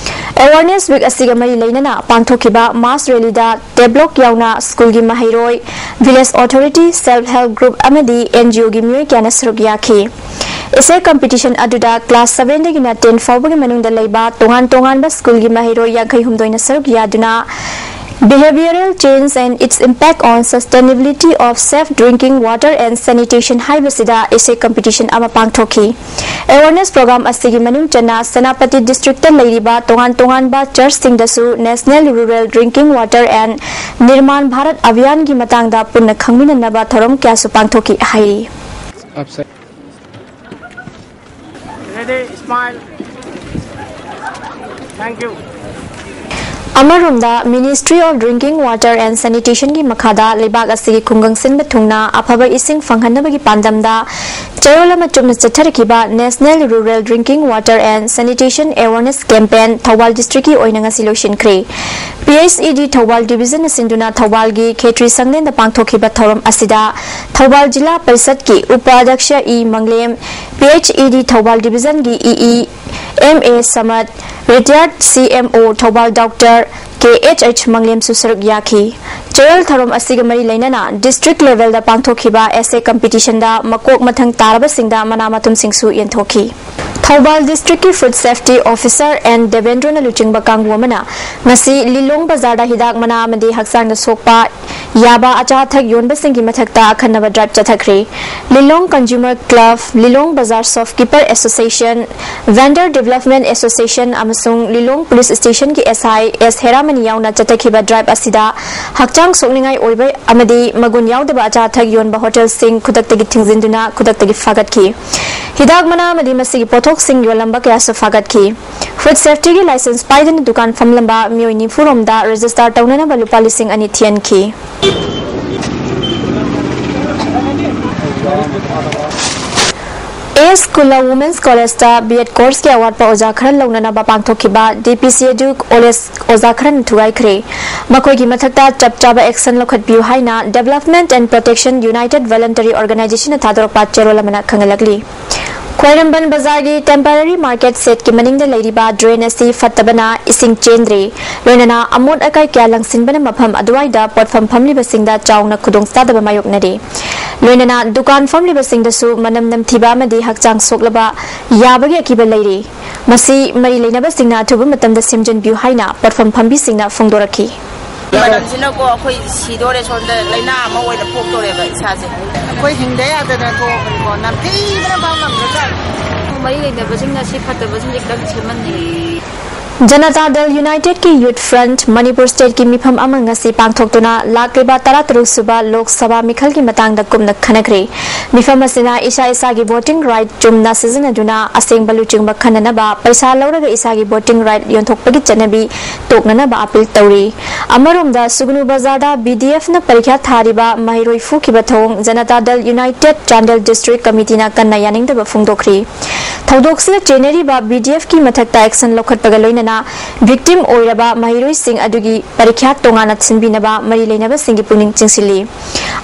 Awareness Week ꯑꯁꯤꯒ ꯃꯔꯤ ꯂꯩꯅꯅ ꯄꯥꯡꯊꯣꯛꯈꯤꯕ ꯃꯥꯁ ꯔꯦꯂꯤꯗ ꯇꯦꯕ꯭ꯂꯣꯛ ꯌꯥꯎꯅ ꯁ꯭ꯀꯨꯜꯒꯤ ꯃꯍꯩꯔꯣꯏ, village authority, self help group ꯑꯃꯗꯤ ꯑꯦꯟ ꯖꯤ ꯑꯣꯒꯤ ꯃꯤꯑꯣꯏ ꯀꯌꯥꯅ ꯁꯔꯨꯛ ꯌꯥꯈꯤ꯫ ꯏꯁꯩ ꯀꯝꯄꯤꯇꯤꯁꯟ ꯑꯗꯨꯗ ꯀ꯭ꯂꯥꯁ ꯁꯚꯦꯟꯗꯒꯤꯅ ꯇꯦꯟ ꯐꯥꯎꯕꯒꯤ ꯃꯅꯨꯡꯗ ꯂꯩꯕ ꯇꯣꯉꯥꯟ ꯇꯣꯉꯥꯟꯕ ꯁ꯭ꯀꯨꯜꯒꯤ ꯃꯍꯩꯔꯣꯏ ꯌꯥꯡꯈꯩ ꯍꯨꯝꯗꯣꯏꯅ ꯁꯔꯨꯛ ꯌꯥꯗꯨꯅ Behavioral Change and Its Impact on Sustainability of Safe Drinking Water and Sanitation ꯍꯥꯏꯕꯁꯤꯗ ꯏꯁꯩ ꯀꯝꯄꯤꯇꯤꯁꯟ ꯑꯃ ꯄꯥꯡꯊꯣꯛꯈꯤ꯫ Awareness program ꯑꯁꯤꯒꯤ ꯃꯅꯨꯡ ꯆꯟꯅ ꯁꯦꯅꯥꯄꯇꯤ ꯗꯤꯁꯇ꯭ꯔꯤꯛꯇ ꯂꯩꯔꯤꯕ ꯇꯣꯉꯥꯟ ꯇꯣꯉꯥꯟꯕ ꯆꯔꯆꯁꯤꯡꯗꯁꯨ National Rural Drinking Water and Nirman Bharat Abhiyan ꯒꯤ ꯃꯇꯥꯡꯗ ꯄꯨꯟꯅ ꯈꯪꯃꯤꯟꯅꯅꯕ ꯊꯧꯔꯝ ꯀꯌꯥꯁꯨ ꯄꯥꯡꯊꯣꯛꯈꯤ ꯍꯥꯏꯔꯤ꯫ Ready, smile. Thank you. ꯑꯃꯔꯣꯝꯗ, Ministry of Drinking Water and Sanitation ꯒꯤ ꯃꯈꯥꯗ ꯂꯩꯕꯥꯛ ꯑꯁꯤꯒꯤ ꯈꯨꯡꯒꯪ ꯁꯤꯟꯕ ꯊꯨꯡꯅ ꯑꯐꯕ ꯏꯁꯤꯡ ꯐꯪꯍꯟꯅꯕꯒꯤ ꯄꯥꯟꯗꯝꯗ ꯆꯌꯣꯜ ꯑꯃ ꯆꯨꯞꯅ ꯆꯠꯊꯔꯛꯈꯤꯕ National Rural Drinking Water and Sanitation Awareness Campaign Thoubal ꯗꯤꯁꯇ꯭ꯔꯤꯛꯀꯤ ꯑꯣꯏꯅ ꯉꯁꯤ ꯂꯣꯏꯁꯤꯟꯈ꯭ꯔꯦ꯫ P H E D Thoubal ꯗꯤꯕꯤꯖꯟꯅ ꯁꯤꯟꯗꯨꯅ ꯊꯧꯕꯥꯜꯒꯤ ꯈꯦꯇ꯭ꯔꯤ ꯁꯪꯂꯦꯟꯗ ꯄꯥꯡꯊꯣꯛꯈꯤꯕ ꯊꯧꯔꯝ ꯑꯁꯤꯗ ꯊꯧꯕꯥꯜ ꯖꯤꯂꯥ ꯄꯔꯤꯁꯠꯀꯤ ꯎꯄꯥꯙ꯭ꯌꯛꯁ E Manglem, P H E D Thoubal ꯗꯤꯕꯤꯖꯟꯒꯤ E E M A Samat, retired C M O Thoubal doctor K H H ꯃꯪꯂꯦꯝꯁꯨ ꯁꯔꯨꯛ ꯌꯥꯈꯤ꯫ ꯆꯌꯣꯜ ꯊꯧꯔꯝ ꯑꯁꯤꯒ ꯃꯔꯤ ꯂꯩꯅꯅ district level ꯗ ꯄꯥꯡꯊꯣꯛꯈꯤꯕ essay competition ꯗ ꯃꯀꯣꯛ ꯃꯊꯪ ꯇꯥꯔꯕꯁꯤꯡꯗ ꯃꯅꯥ ꯃꯊꯨꯝꯁꯤꯡꯁꯨ ꯌꯦꯟꯊꯣꯛꯈꯤ꯫ ꯊꯧꯕꯥꯜ district ꯀꯤ Food Safety Officer ꯑꯦꯟ ꯗꯦꯕꯦꯟꯗ꯭ꯔꯣꯅ ꯂꯨꯆꯤꯡꯕ ꯀꯥꯡꯕꯨ ꯑꯃꯅ ꯉꯁꯤ ꯂꯤꯂꯣꯡ ꯕꯖꯥꯔꯗ ꯍꯤꯗꯥꯛ ꯃꯅꯥ ꯑꯃꯗꯤ ꯍꯛꯆꯥꯡꯗ ꯁꯣꯛꯄ ꯌꯥꯕ ꯑꯆꯥ ꯑꯊꯛ ꯌꯣꯟꯕꯁꯤꯡꯒꯤ ꯃꯊꯛꯇ ꯑꯈꯟꯅꯕ drive ꯆꯠꯊꯈ꯭ꯔꯦ꯫ ꯂꯤꯂꯣꯡ Consumer Club, ꯂꯤꯂꯣꯡ ꯕꯖꯥꯔ Shopkeeper Association, Vendor Development Association ꯑꯃꯁꯨꯡ ꯂꯤꯂꯣꯡ Police Station ꯒꯤ ꯑꯦꯁ ꯑꯥꯏ ꯑꯦꯁ ꯍꯦꯔꯥꯃꯅꯤ ꯌꯥꯎꯅ ꯆꯠꯊꯈꯤꯕ drive ꯑꯁꯤꯗ ꯍꯛꯆꯥꯡ ꯁꯣꯛꯅꯤꯡꯉꯥꯏ ꯑꯣꯏꯕ ꯑꯃꯗꯤ ꯃꯒꯨꯟ ꯌꯥꯎꯗꯕ ꯑꯆꯥ ꯑꯊꯛ ꯌꯣꯟꯕ ꯍꯣꯇꯦꯜꯁꯤꯡ ꯈꯨꯗꯛꯇꯒꯤ ꯊꯤꯡꯖꯤꯟꯗꯨꯅ ꯈꯨꯗꯛꯇꯒꯤ ꯐꯥꯒꯠꯈꯤ꯫ ꯍꯤꯗꯥꯛ ꯃꯅꯥ ꯑꯃꯗꯤ ꯃꯁꯤꯒꯤ ꯄꯣꯠꯊꯣꯛꯁꯤꯡ ꯌꯣꯜꯂꯝꯕ ꯀꯌꯥꯁꯨ ꯐꯥꯒꯠꯈꯤ꯫ Food Safety ꯒꯤ license ꯄꯥꯏꯗꯅ ꯗꯨꯀꯥꯟ ꯐꯝꯂꯝꯕ ꯃꯤꯑꯣꯏ ꯅꯤꯐꯨ ꯔꯣꯝꯗ register ꯇꯧꯅꯅꯕ ꯂꯨꯄꯥ ꯂꯤꯁꯤꯡ ꯑꯅꯤ ꯊꯤꯍꯟꯈꯤ꯫ ꯑꯦꯁ ꯀꯨꯂ Women's College ꯇ B.Ed course ꯀꯤ ꯑꯋꯥꯠꯄ ꯑꯣꯖꯥ ꯈꯔ ꯂꯧꯅꯅꯕ ꯄꯥꯡꯊꯣꯛꯈꯤꯕ D P C Edu College ꯑꯣꯖꯥ ꯈꯔꯅ ꯊꯨꯒꯥꯏꯈ꯭ꯔꯦ꯫ ꯃꯈꯣꯏꯒꯤ ꯃꯊꯛꯇ ꯆꯞ ꯆꯥꯕ action ꯂꯧꯈꯠꯄꯤꯌꯨ ꯍꯥꯏꯅ Development and Protection United Voluntary Organization ꯅ ꯊꯥꯗꯣꯔꯛꯄ ꯆꯦꯔꯣꯜ ꯑꯃꯅ ꯈꯪꯍꯜꯂꯛꯂꯤ꯫ ꯈ꯭ꯋꯥꯏꯔꯝꯕꯟ ꯕꯖꯥꯔꯒꯤ temporary market shed ꯀꯤ ꯃꯅꯤꯡꯗ ꯂꯩꯔꯤꯕ drain ꯑꯁꯤ ꯐꯠꯇꯕꯅ ꯏꯁꯤꯡ ꯆꯦꯟꯗ꯭ꯔꯦ, ꯂꯣꯏꯅꯅ ꯑꯃꯣꯠ ꯑꯀꯥꯏ ꯀꯌꯥ ꯂꯪꯁꯤꯟꯕꯅ ꯃꯐꯝ ꯑꯗꯨꯋꯥꯏꯗ ꯄꯣꯠꯐꯝ ꯐꯝꯂꯤꯕꯁꯤꯡꯗ ꯆꯥꯎꯅ ꯈꯨꯗꯣꯡꯆꯥꯗꯕ ꯃꯥꯌꯣꯛꯅꯔꯦ꯫ ꯂꯣꯏꯅꯅ ꯗꯨꯀꯥꯟ ꯐꯝꯂꯤꯕꯁꯤꯡꯗꯁꯨ ꯃꯅꯝ ꯅꯝꯊꯤꯕ ꯑꯃꯗꯤ ꯍꯛꯆꯥꯡ ꯁꯣꯛꯂꯕ ꯌꯥꯕꯒꯤ ꯑꯀꯤꯕ ꯂꯩꯔꯤ꯫ ꯃꯁꯤ ꯃꯔꯤ ꯂꯩꯅꯕꯁꯤꯡꯅ ꯑꯊꯨꯕ ꯃꯇꯝꯗ ꯁꯦꯝꯖꯤꯟꯕꯤꯌꯨ ꯍꯥꯏꯅ ꯄꯣꯠꯐꯝ ꯐꯝꯕꯤꯁꯤꯡꯅ ꯐꯣꯡꯗꯣꯔꯛꯈꯤ꯫ ꯃꯅꯝꯁꯤꯅꯀꯣ ꯑꯩꯈꯣꯏ ꯁꯤꯗꯣꯔꯦ, ꯁꯣꯝꯗ ꯂꯥꯏꯅꯥ ꯑꯃ ꯑꯣꯏꯅ ꯄꯣꯛꯇꯣꯔꯦꯕ ꯏꯁꯥꯁꯦ꯫ ꯑꯩꯈꯣꯏ ꯍꯤꯡꯗ ꯌꯥꯗꯅ ꯊꯣꯛꯑꯕꯅꯤꯀꯣ, ꯅꯝꯊꯤꯕꯅ ꯐꯥꯎ ꯉꯝꯗ꯭ꯔꯖꯥꯠꯅꯤ꯫ ꯃꯔꯤ ꯂꯩꯅꯕꯁꯤꯡꯅ ꯁꯤ ꯐꯠꯇꯕꯁꯤꯡꯁꯦ ꯈꯤꯇꯪ ꯁꯦꯝꯍꯟꯅꯤꯡꯉꯤ꯫ ꯖꯅꯇꯥ ꯗꯜ United ꯀꯤ Youth Front ꯃꯅꯤꯄꯨꯔ state ꯀꯤ ꯃꯤꯐꯝ ꯑꯃ ꯉꯁꯤ ꯄꯥꯡꯊꯣꯛꯇꯨꯅ ꯂꯥꯛꯂꯤꯕ ꯇꯔꯥꯇꯔꯨꯛ ꯁꯨꯕ ꯂꯣꯛ ꯁꯚꯥ ꯃꯤꯈꯜꯒꯤ ꯃꯇꯥꯡꯗ ꯀꯨꯞꯅ ꯈꯟꯅꯈ꯭ꯔꯦ꯫ ꯃꯤꯐꯝ ꯑꯁꯤꯅ ꯏꯁꯥ ꯏꯁꯥꯒꯤ voting right ꯆꯨꯝꯅ ꯁꯤꯖꯤꯟꯅꯗꯨꯅ ꯑꯁꯦꯡꯕ ꯂꯨꯆꯤꯡꯕ ꯈꯟꯅꯅꯕ, ꯄꯩꯁꯥ ꯂꯧꯔꯒ ꯏꯁꯥꯒꯤ voting right ꯌꯣꯟꯊꯣꯛꯄꯒꯤ ꯆꯠꯅꯕꯤ ꯇꯣꯛꯅꯅꯕ appeal ꯇꯧꯔꯤ꯫ ꯑꯃꯔꯣꯝꯗ ꯁꯨꯒꯅꯨ ꯕꯖꯥꯔꯗ B D F ꯅ ꯄꯔꯤꯈ꯭ꯌꯥ ꯊꯥꯔꯤꯕ ꯃꯍꯩꯔꯣꯏ ꯐꯨꯈꯤꯕ ꯊꯧꯑꯣꯡ ꯖꯅꯇꯥ ꯗꯜ United Chandel District Committee ꯅ ꯀꯟꯅ ꯌꯥꯅꯤꯡꯗꯕ ꯐꯣꯡꯗꯣꯛꯈ꯭ꯔꯤ꯫ ꯊꯧꯗꯣꯛꯁꯤꯗ ꯆꯦꯟꯅꯔꯤꯕ BDF ꯀꯤ ꯃꯊꯛꯇ action ꯂꯧꯈꯠꯄꯒ ꯂꯣꯏꯅꯅ victim ꯑꯣꯏꯔꯕ ꯃꯍꯩꯔꯣꯏꯁꯤꯡ ꯑꯗꯨꯒꯤ ꯄꯔꯤꯈ꯭ꯌꯥ ꯇꯣꯉꯥꯟꯅ ꯊꯤꯟꯕꯤꯅꯕ ꯃꯔꯤ ꯂꯩꯅꯕꯁꯤꯡꯒꯤ ꯄꯨꯛꯅꯤꯡ ꯆꯤꯡꯁꯤꯜꯂꯤ꯫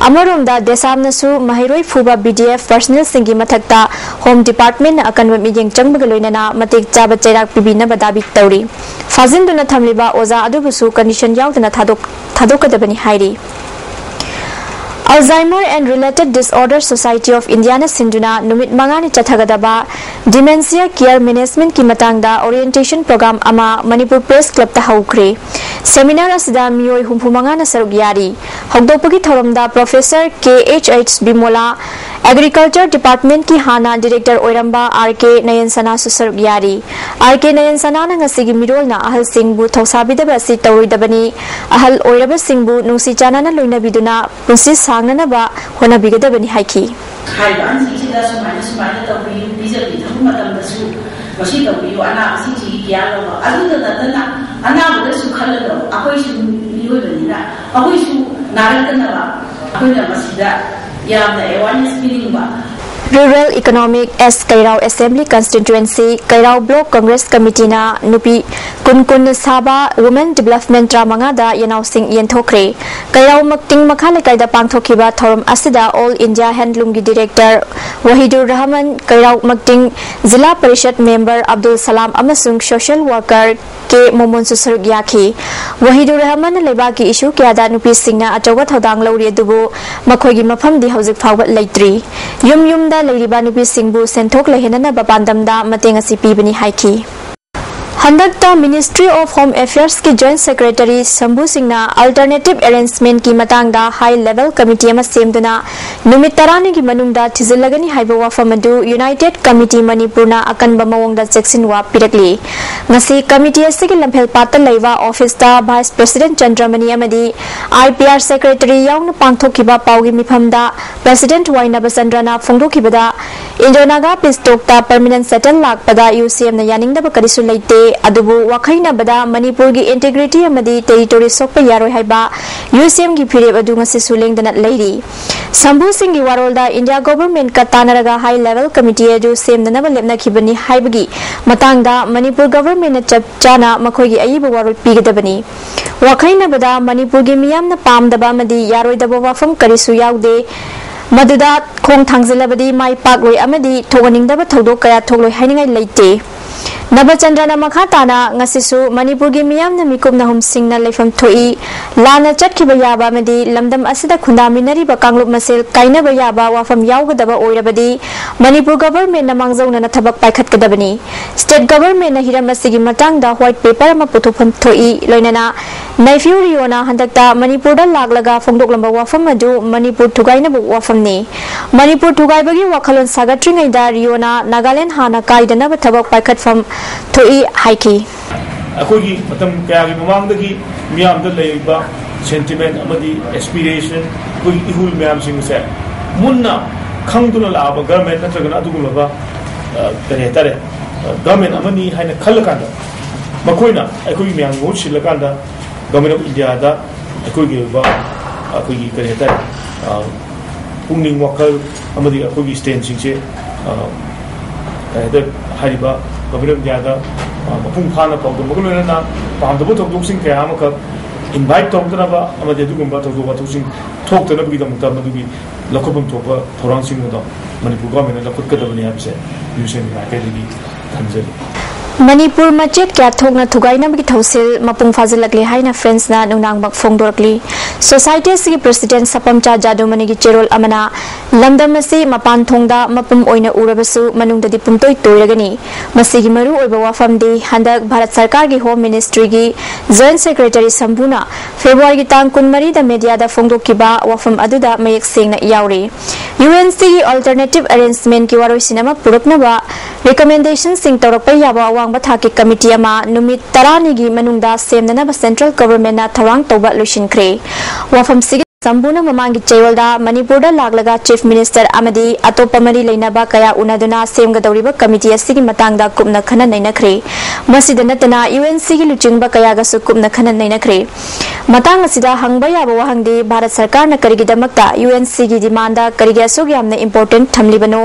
ꯑꯃꯔꯣꯝꯗ ꯗꯦꯁꯥꯝꯅꯁꯨ ꯃꯍꯩꯔꯣꯏ ꯐꯨꯕ BDF personnel ꯁꯤꯡꯒꯤ ꯃꯊꯛꯇ Home Department ꯅ ꯑꯀꯟꯕ ꯃꯤꯠꯌꯦꯡ ꯆꯪꯕꯒ ꯂꯣꯏꯅꯅ ꯃꯇꯤꯛ ꯆꯥꯕ ꯆꯩꯔꯥꯛ ꯄꯤꯕꯤꯅꯕ ꯗꯥꯕꯤ ꯇꯧꯔꯤ꯫ ꯐꯥꯖꯤꯟꯗꯨꯅ ꯊꯝꯂꯤꯕ ꯑꯣꯖꯥ ꯑꯗꯨꯕꯨꯁꯨ condition ꯌꯥꯎꯗꯅ ꯊꯥꯗꯣꯛ-, ꯊꯥꯗꯣꯛꯀꯗꯕꯅꯤ ꯍꯥꯏꯔꯤ꯫ Alzheimer and Related Disorder Society of India ꯅ ꯁꯤꯟꯗꯨꯅ ꯅꯨꯃꯤꯠ ꯃꯉꯥꯅꯤ ꯆꯠꯊꯒꯗꯕ Dementia Care Management ꯀꯤ ꯃꯇꯥꯡꯗ orientation program ꯑꯃ ꯃꯅꯤꯄꯨꯔ Press Club ꯇ ꯍꯧꯈ꯭ꯔꯦ꯫ Seminar ꯑꯁꯤꯗ ꯃꯤꯑꯣꯏ ꯍꯨꯝꯐꯨ ꯃꯉꯥꯅ ꯁꯔꯨꯛ ꯌꯥꯔꯤ꯫ ꯍꯧꯗꯣꯛꯄꯒꯤ ꯊꯧꯔꯝꯗ Professor K H H ꯕꯤꯃꯣꯂꯥ, Agriculture Department ꯀꯤ ꯍꯥꯟꯅ Director ꯑꯣꯏꯔꯝꯕ R K ꯅꯌꯟꯁꯅꯥꯁꯨ ꯁꯔꯨꯛ ꯌꯥꯔꯤ꯫ R K ꯅꯌꯟꯁꯅꯥꯅ ꯉꯁꯤꯒꯤ ꯃꯤꯔꯣꯜꯅ ꯑꯍꯜꯁꯤꯡꯕꯨ ꯊꯧꯁꯥꯕꯤꯗꯕ ꯑꯁꯤ ꯇꯧꯔꯣꯏꯗꯕꯅꯤ, ꯑꯍꯜ ꯑꯣꯏꯔꯕꯁꯤꯡꯕꯨ ꯅꯨꯡꯁꯤ ꯆꯥꯟꯅꯅ ꯂꯣꯏꯅꯕꯤꯗꯨꯅ ꯄꯨꯟꯁꯤ ꯁꯥꯡꯅꯅꯕ ꯍꯣꯠꯅꯕꯤꯒꯗꯕꯅꯤ ꯍꯥꯏꯈꯤ꯫ ꯍꯥꯏꯔꯤꯕ ꯑꯍꯟꯁꯤꯡꯁꯤꯗ ꯁꯨꯃꯥꯏꯅ ꯁꯨꯃꯥꯏꯅ ꯇꯧꯕꯤꯌꯨ, ꯄꯤꯖꯕꯤ ꯊꯛꯄ ꯃꯇꯝꯗꯁꯨ ꯃꯁꯤ ꯇꯧꯕꯤꯌꯨ, ꯑꯅꯥꯕꯁꯤꯡꯁꯤꯒꯤ care ꯂꯧꯕ, ꯑꯗꯨꯗ ꯅꯠꯇꯅ ꯑꯅꯥꯕꯗꯁꯨ ꯈꯜꯂꯒ ꯑꯩꯈꯣꯏꯁꯨ ꯃꯤꯑꯣꯏꯕꯅꯤꯅ ꯑꯩꯈꯣꯏꯁꯨ ꯅꯥꯔꯛꯇꯅꯕ ꯑꯩꯈꯣꯏꯅ ꯃꯁꯤꯗ ꯌꯥꯝꯅ awareness ꯄꯤꯅꯤꯡꯕ꯫ Rural Economic S ꯀꯩꯔꯥꯎ Assembly Constituency ꯀꯩꯔꯥꯎ Block Congress Committee ꯅ ꯅꯨꯄꯤ ꯀꯨꯟ ꯀꯨꯟꯅ ꯁꯥꯕ Women Development ꯇꯔꯥꯃꯉꯥꯗ ꯌꯦꯅꯥꯎꯁꯤꯡ ꯌꯦꯟꯊꯣꯛꯈ꯭ꯔꯦ꯫ ꯀꯩꯔꯥꯎ ꯃꯛꯇꯤꯡ ꯃꯈꯥ ꯂꯩꯀꯥꯏꯗ ꯄꯥꯡꯊꯣꯛꯈꯤꯕ ꯊꯧꯔꯝ ꯑꯁꯤꯗ All India Handloom ꯒꯤ Director ꯋꯥꯍꯤꯗꯨꯔ ꯔꯍꯃꯟ, ꯀꯩꯔꯥꯎ ꯃꯛꯇꯤꯡ ꯖꯤꯂꯥ ꯄꯔꯤꯁꯠ member ꯑꯕꯗꯨꯜ ꯁꯂꯥꯝ ꯑꯃꯁꯨꯡ social worker ꯀꯦ ꯃꯣꯃꯣꯟꯁꯨ ꯁꯔꯨꯛ ꯌꯥꯈꯤ꯫ ꯋꯥꯍꯤꯗꯨꯔ ꯔꯍꯃꯟꯅ ꯂꯩꯕꯥꯛꯀꯤ issue ꯀꯌꯥꯗ ꯅꯨꯄꯤꯁꯤꯡꯅ ꯑꯆꯧꯕ ꯊꯧꯗꯥꯡ ꯂꯧꯔꯤ, ꯑꯗꯨꯕꯨ ꯃꯈꯣꯏꯒꯤ ꯃꯐꯝꯗꯤ ꯍꯧꯖꯤꯛ ꯐꯥꯎꯕ ꯂꯩꯇ꯭ꯔꯤ꯫ ꯌꯨꯝ ꯌꯨꯝꯗ ꯂꯩꯔꯤꯕ ꯅꯨꯄꯤꯁꯤꯡꯕꯨ ꯁꯦꯟꯊꯣꯛ ꯂꯩꯍꯟꯅꯅꯕ ꯄꯥꯟꯗꯝꯗ ꯃꯇꯦꯡ ꯑꯁꯤ ꯄꯤꯕꯅꯤ ꯍꯥꯏꯈꯤ꯫ ꯍꯟꯗꯛꯇ Ministry of Home Affairs ꯀꯤ Joint Secretary ꯁꯝꯕꯨ ꯁꯤꯡꯅ alternative arrangement ꯀꯤ ꯃꯇꯥꯡꯗ high level committee ꯑꯃ ꯁꯦꯝꯗꯨꯅ ꯅꯨꯃꯤꯠ ꯇꯔꯥꯅꯤꯒꯤ ꯃꯅꯨꯡꯗ ꯊꯤꯖꯤꯜꯂꯒꯅꯤ ꯍꯥꯏꯕ ꯋꯥꯐꯝ ꯑꯗꯨ United Committee ꯃꯅꯤꯄꯨꯔꯅ ꯑꯀꯟꯕ ꯃꯑꯣꯡꯗ ꯆꯦꯛꯁꯤꯟꯋꯥ ꯄꯤꯔꯛꯂꯤ꯫ ꯉꯁꯤ committee ꯑꯁꯤꯒꯤ ꯂꯝꯐꯦꯜꯄꯥꯠꯇ ꯂꯩꯕ office ꯇ Vice President ꯆꯟꯗ꯭ꯔꯃꯅꯤ ꯑꯃꯗꯤ I P R Secretary ꯌꯥꯎꯅ ꯄꯥꯡꯊꯣꯛꯈꯤꯕ ꯄꯥꯎꯒꯤ ꯃꯤꯐꯝꯗ President ꯋꯥꯏ ꯅꯕꯆꯟꯗ꯭ꯔꯅ ꯐꯣꯡꯗꯣꯛꯈꯤꯕꯗ, ꯏꯟꯗꯣ ꯅꯥꯒꯥ ꯄꯤꯁ ꯇꯣꯛꯇ ꯄꯔꯃꯤꯅꯦꯟ ꯁꯦꯇꯜ ꯂꯥꯛꯄꯗ ꯌꯨ ꯁꯤ ꯑꯦꯝꯅ ꯌꯥꯅꯤꯡꯗꯕ ꯀꯔꯤꯁꯨ ꯂꯩꯇꯦ, ꯑꯗꯨꯕꯨ ꯋꯥꯈꯩꯅꯕꯗ ꯃꯅꯤꯄꯨꯔꯒꯤ ꯏꯟꯇꯤꯒ꯭ꯔꯤꯇꯤ ꯑꯃꯗꯤ ꯇꯦꯔꯤꯇꯣꯔꯤ ꯁꯣꯛꯄ ꯌꯥꯔꯣꯏ ꯍꯥꯏꯕ ꯌꯨ ꯁꯤ ꯑꯦꯝꯒꯤ ꯐꯤꯔꯦꯞ ꯑꯗꯨ ꯉꯁꯤꯁꯨ ꯂꯦꯡꯗꯅ ꯂꯩꯔꯤ꯫ ꯁꯝꯕꯨ ꯁꯤꯡꯒꯤ ꯋꯥꯔꯣꯜꯗ ꯏꯟꯗꯤꯌꯥ ꯒꯣꯚꯔꯟꯃꯦꯟꯠꯀ ꯇꯥꯟꯅꯔꯒ ꯍꯥꯏ ꯂꯦꯚꯦꯜ ꯀꯃꯤꯇꯤ ꯑꯗꯨ ꯁꯦꯝꯅꯅꯕ ꯂꯦꯞꯅꯈꯤꯕꯅꯤ ꯍꯥꯏꯕꯒꯤ ꯃꯇꯥꯡꯗ ꯃꯅꯤꯄꯨꯔ ꯒꯣꯚꯔꯟꯃꯦꯟꯠꯅ ꯆꯞ ꯆꯥꯅ ꯃꯈꯣꯏꯒꯤ ꯑꯏꯕ ꯋꯥꯔꯣꯜ ꯄꯤꯒꯗꯕꯅꯤ꯫ ꯋꯥꯈꯩꯅꯕꯗ ꯃꯅꯤꯄꯨꯔꯒꯤ ꯃꯤꯌꯥꯝꯅ ꯄꯥꯝꯗꯕ ꯑꯃꯗꯤ ꯌꯥꯔꯣꯏꯗꯕ ꯋꯥꯐꯝ ꯀꯔꯤꯁꯨ ꯌꯥꯎꯗꯦ꯫ ꯃꯗꯨꯗ ꯈꯣꯡ ꯊꯥꯡꯖꯤꯜꯂꯕꯗꯤ ꯃꯥꯏ ꯄꯥꯛꯂꯣꯏ ꯑꯃꯗꯤ ꯊꯣꯛꯍꯟꯅꯤꯡꯗꯕ ꯊꯧꯗꯣꯛ ꯀꯌꯥ ꯊꯣꯛꯂꯣꯏ ꯍꯥꯏꯅꯤꯡꯉꯥꯏ ꯂꯩꯇꯦ꯫ ꯅꯕꯆꯟꯗ꯭ꯔꯅ ꯃꯈꯥ ꯇꯥꯅ, ꯉꯁꯤꯁꯨ ꯃꯅꯤꯄꯨꯔꯒꯤ ꯃꯤꯌꯥꯝꯅ ꯃꯤꯀꯨꯞ ꯅꯍꯨꯝꯁꯤꯡꯅ ꯂꯩꯐꯝ ꯊꯣꯛꯏ꯫ ꯂꯥꯟꯅ ꯆꯠꯈꯤꯕ ꯌꯥꯕ ꯑꯃꯗꯤ ꯂꯝꯗꯝ ꯑꯁꯤꯗ ꯈꯨꯟꯗꯥꯃꯤꯟꯅꯔꯤꯕ ꯀꯥꯡꯂꯨꯞ ꯃꯁꯦꯜ ꯀꯥꯏꯅꯕ ꯌꯥꯕ ꯋꯥꯐꯝ ꯌꯥꯎꯒꯗꯕ ꯑꯣꯏꯔꯕꯗꯤ ꯃꯅꯤꯄꯨꯔ ꯒꯚꯔꯟꯃꯦꯟꯠꯅ ꯃꯥꯡꯖꯧꯅꯅ ꯊꯕꯛ ꯄꯥꯏꯈꯠꯀꯗꯕꯅꯤ꯫ ꯁ꯭ꯇꯦꯠ ꯒꯚꯔꯟꯃꯦꯟꯠꯅ ꯍꯤꯔꯝ ꯑꯁꯤꯒꯤ ꯃꯇꯥꯡꯗ ꯋꯥꯏꯠ ꯄꯦꯄꯔ ꯑꯃ ꯄꯨꯊꯣꯛꯐꯝ ꯊꯣꯛꯏ꯫ ꯂꯣꯏꯅꯅ ꯅꯩꯐꯤꯌꯨ ꯔꯤꯌꯣꯅ ꯍꯟꯗꯛꯇ ꯃꯅꯤꯄꯨꯔꯗ ꯂꯥꯛꯂꯒ ꯐꯣꯡꯗꯣꯛꯂꯝꯕ ꯋꯥꯐꯝ ꯑꯗꯨ ꯃꯅꯤꯄꯨꯔ ꯊꯨꯒꯥꯏꯅꯕ ꯋꯥꯐꯝꯅꯤ꯫ ꯃꯅꯤꯄꯨꯔ ꯊꯨꯒꯥꯏꯕꯒꯤ ꯋꯥꯈꯜꯂꯣꯟ ꯁꯥꯒꯠꯇ꯭ꯔꯤꯉꯩꯗ ꯔꯤꯌꯣꯅ ꯅꯥꯒꯥꯂꯦꯟ ꯍꯥꯟꯅ ꯀꯥꯏꯗꯅꯕ ꯊꯕꯛ ꯄꯥꯏꯈꯠꯐꯝ ꯊꯣꯛꯏ ꯍꯥꯏꯈꯤ꯫ ꯑꯩꯈꯣꯏꯒꯤ ꯃꯇꯝ ꯀꯌꯥꯒꯤ ꯃꯃꯥꯡꯗꯒꯤ ꯃꯤꯌꯥꯝꯗ ꯂꯩꯔꯤꯕ ꯁꯦꯟꯇꯤꯃꯦꯟ ꯑꯃꯗꯤ ꯑꯦꯁꯄꯤꯔꯦꯁꯟ, ꯑꯩꯈꯣꯏꯒꯤ ꯏꯍꯨꯜ ꯃꯌꯥꯝꯁꯤꯡ ꯑꯁꯦ ꯃꯨꯟꯅ ꯈꯪꯗꯨꯅ ꯂꯥꯛꯑꯕ ꯒꯔꯃꯦꯟ ꯅꯠꯇ꯭ꯔꯒꯅ ꯑꯗꯨꯒꯨꯝꯂꯕ, ꯑ, ꯀꯔꯤ ꯍꯥꯏꯇꯥꯔꯦ, ꯑ, ꯒꯔꯃꯦꯟ ꯑꯃꯅꯤ ꯍꯥꯏꯅ ꯈꯜꯂꯀꯥꯟꯗ ꯃꯈꯣꯏꯅ ꯑꯩꯈꯣꯏꯒꯤ ꯃꯌꯥꯝ ꯃꯍꯨꯠ ꯁꯤꯜꯂꯀꯥꯟꯗ ꯒꯚꯔꯟꯃꯦꯟꯠ ꯑꯣꯐ ꯏꯟꯗꯤꯌꯥꯗ ꯑꯩꯈꯣꯏꯒꯤ ꯑꯣꯏꯕ, ꯑꯩꯈꯣꯏꯒꯤ ꯀꯔꯤ ꯍꯥꯏꯇꯥꯔꯦ, ꯑ, ꯄꯨꯛꯅꯤꯡ ꯋꯥꯈꯜ ꯑꯃꯗꯤ ꯑꯩꯈꯣꯏꯒꯤ ꯁ꯭ꯇꯦꯟꯁꯤꯡꯁꯦ, ꯑ, ꯀꯔꯤ ꯍꯥꯏꯇꯥꯔꯦ, ꯍꯥꯏꯔꯤꯕ ꯒꯚꯔꯟꯃꯦꯟꯠ ꯑꯣꯐ ꯏꯟꯗꯤꯌꯥꯗ, ꯑ, ꯃꯄꯨꯡ ꯐꯥꯅ ꯄꯥꯎꯗꯝꯃꯒ ꯂꯣꯏꯅꯅ ꯄꯥꯝꯗꯕ ꯊꯧꯗꯣꯛꯁꯤꯡ ꯀꯌꯥ ꯑꯃꯈꯛ ꯏꯟꯚꯥꯏꯠ ꯇꯧꯔꯛꯇꯅꯕ ꯑꯃꯗꯤ ꯑꯗꯨꯒꯨꯝꯕ ꯊꯧꯗꯣꯛ ꯋꯥꯊꯣꯛꯁꯤꯡ ꯊꯣꯛꯇꯅꯕꯒꯤꯗꯃꯛꯇ ꯃꯗꯨꯒꯤ ꯂꯧꯈꯠꯐꯝ ꯊꯣꯛꯄ ꯊꯧꯔꯥꯡꯁꯤꯡ ꯑꯗꯣ ꯃꯅꯤꯄꯨꯔ ꯒꯚꯔꯟꯃꯦꯟꯠꯅ ꯂꯧꯈꯠꯀꯗꯕꯅꯤ ꯍꯥꯏꯕꯁꯦ ꯌꯨ ꯁꯤ ꯑꯦꯝꯒꯤ ꯃꯥꯏꯀꯩꯗꯒꯤ ꯊꯝꯖꯔꯤ꯫ ꯃꯅꯤꯄꯨꯔ ꯃꯆꯦꯠ ꯀꯌꯥ ꯊꯣꯛꯅ ꯊꯨꯒꯥꯏꯅꯕꯒꯤ ꯊꯧꯁꯤꯜ ꯃꯄꯨꯡ ꯐꯥꯖꯤꯜꯂꯛꯂꯦ ꯍꯥꯏꯅ ꯐ꯭ꯔꯦꯟꯁꯅ ꯅꯨꯡꯗꯥꯡꯃꯛ ꯐꯣꯡꯗꯣꯔꯛꯂꯤ꯫ ꯁꯣꯁꯥꯏꯇꯤ ꯑꯁꯤꯒꯤ ꯄ꯭ꯔꯁꯤꯗꯦꯟꯠ ꯁꯄꯝꯆꯥ ꯖꯥꯗꯨꯃꯅꯤꯒꯤ ꯆꯦꯔꯣꯜ ꯑꯃꯅ ꯂꯝꯗꯝ ꯑꯁꯤ ꯃꯄꯥꯟ ꯊꯣꯡꯗ ꯃꯄꯨꯝ ꯑꯣꯏꯅ ꯎꯔꯕꯁꯨ ꯃꯅꯨꯡꯗꯗꯤ ꯄꯨꯝꯇꯣꯏ ꯇꯣꯏꯔꯒꯅꯤ꯫ ꯃꯁꯤꯒꯤ ꯃꯔꯨꯑꯣꯏꯕ ꯋꯥꯐꯝꯗꯤ ꯍꯟꯗꯛ ꯚꯥꯔꯠ ꯁꯔꯀꯥꯔꯒꯤ ꯍꯣꯝ ꯃꯤꯅꯤꯁꯇ꯭ꯔꯤꯒꯤ ꯖꯣꯏꯟꯠ ꯁꯦꯀ꯭ꯔꯦꯇꯔꯤ ꯁꯝꯚꯨꯅ ꯐꯦꯕ꯭ꯔꯨꯋꯥꯔꯤꯒꯤ ꯇꯥꯡ ꯀꯨꯟꯃꯔꯤꯗ ꯃꯦꯗꯤꯌꯥꯗ ꯐꯣꯡꯗꯣꯛꯈꯤꯕ ꯋꯥꯐꯝ ꯑꯗꯨꯗ ꯃꯌꯦꯛ ꯁꯦꯡꯅ ꯌꯥꯎꯔꯤ꯫ ꯌꯨ ꯑꯦꯟ ꯁꯤꯒꯤ ꯑꯜꯇꯔꯅꯦꯇꯤꯚ ꯑꯦꯔꯦꯟꯖꯃꯦꯟꯠꯀꯤ ꯋꯥꯔꯣꯏꯁꯤꯟ ꯑꯃ ꯄꯨꯔꯛꯅꯕ ꯔꯤꯀꯃꯦꯟꯗꯦꯁꯟꯁꯤꯡ ꯇꯧꯔꯛꯄ ꯌꯥꯕ ꯑꯋꯥꯡꯕ ꯊꯥꯛꯀꯤ ꯀꯃꯤꯇꯤ ꯑꯃ ꯅꯨꯃꯤꯠ ꯇꯔꯥꯅꯤꯒꯤ ꯃꯅꯨꯡꯗ ꯁꯦꯝꯅꯅꯕ ꯁꯦꯟꯇ꯭ꯔꯦꯜ ꯒꯚꯔꯟꯃꯦꯟꯠꯅ ꯊꯧꯔꯥꯡ ꯇꯧꯕ ꯂꯣꯏꯁꯤꯟꯈ꯭ꯔꯦ꯫ ꯋꯥꯐꯝꯁꯤꯒꯤ ꯁꯝꯕꯨꯅ ꯃꯃꯥꯡꯒꯤ ꯆꯌꯣꯜꯗ ꯃꯅꯤꯄꯨꯔꯗ ꯂꯥꯛꯂꯒ Chief Minister ꯑꯃꯗꯤ ꯑꯇꯣꯞꯄ ꯃꯔꯤ ꯂꯩꯅꯕ ꯀꯌꯥ ꯎꯅꯗꯨꯅ ꯁꯦꯝꯒꯗꯧꯔꯤꯕ committee ꯑꯁꯤꯒꯤ ꯃꯇꯥꯡꯗ ꯀꯨꯞꯅ ꯈꯟꯅ ꯅꯩꯅꯈ꯭ꯔꯦ꯫ ꯃꯁꯤꯗ ꯅꯠꯇꯅ UNCꯒꯤ ꯂꯨꯆꯤꯡꯕ ꯀꯌꯥꯒꯁꯨ ꯀꯨꯞꯅ ꯈꯟꯅ ꯅꯩꯅꯈ꯭ꯔꯦ꯫ ꯃꯇꯥꯡ ꯑꯁꯤꯗ ꯍꯪꯕ ꯌꯥꯕ ꯋꯥꯍꯪꯗꯤ, ꯚꯥꯔꯠ ꯁꯔꯀꯥꯔꯅ ꯀꯔꯤꯒꯤꯗꯃꯛꯇ UNCꯒꯤ demandꯗ ꯀꯔꯤꯒꯤ ꯑꯁꯨꯛ ꯌꯥꯝꯅ important ꯊꯝꯂꯤꯕꯅꯣ?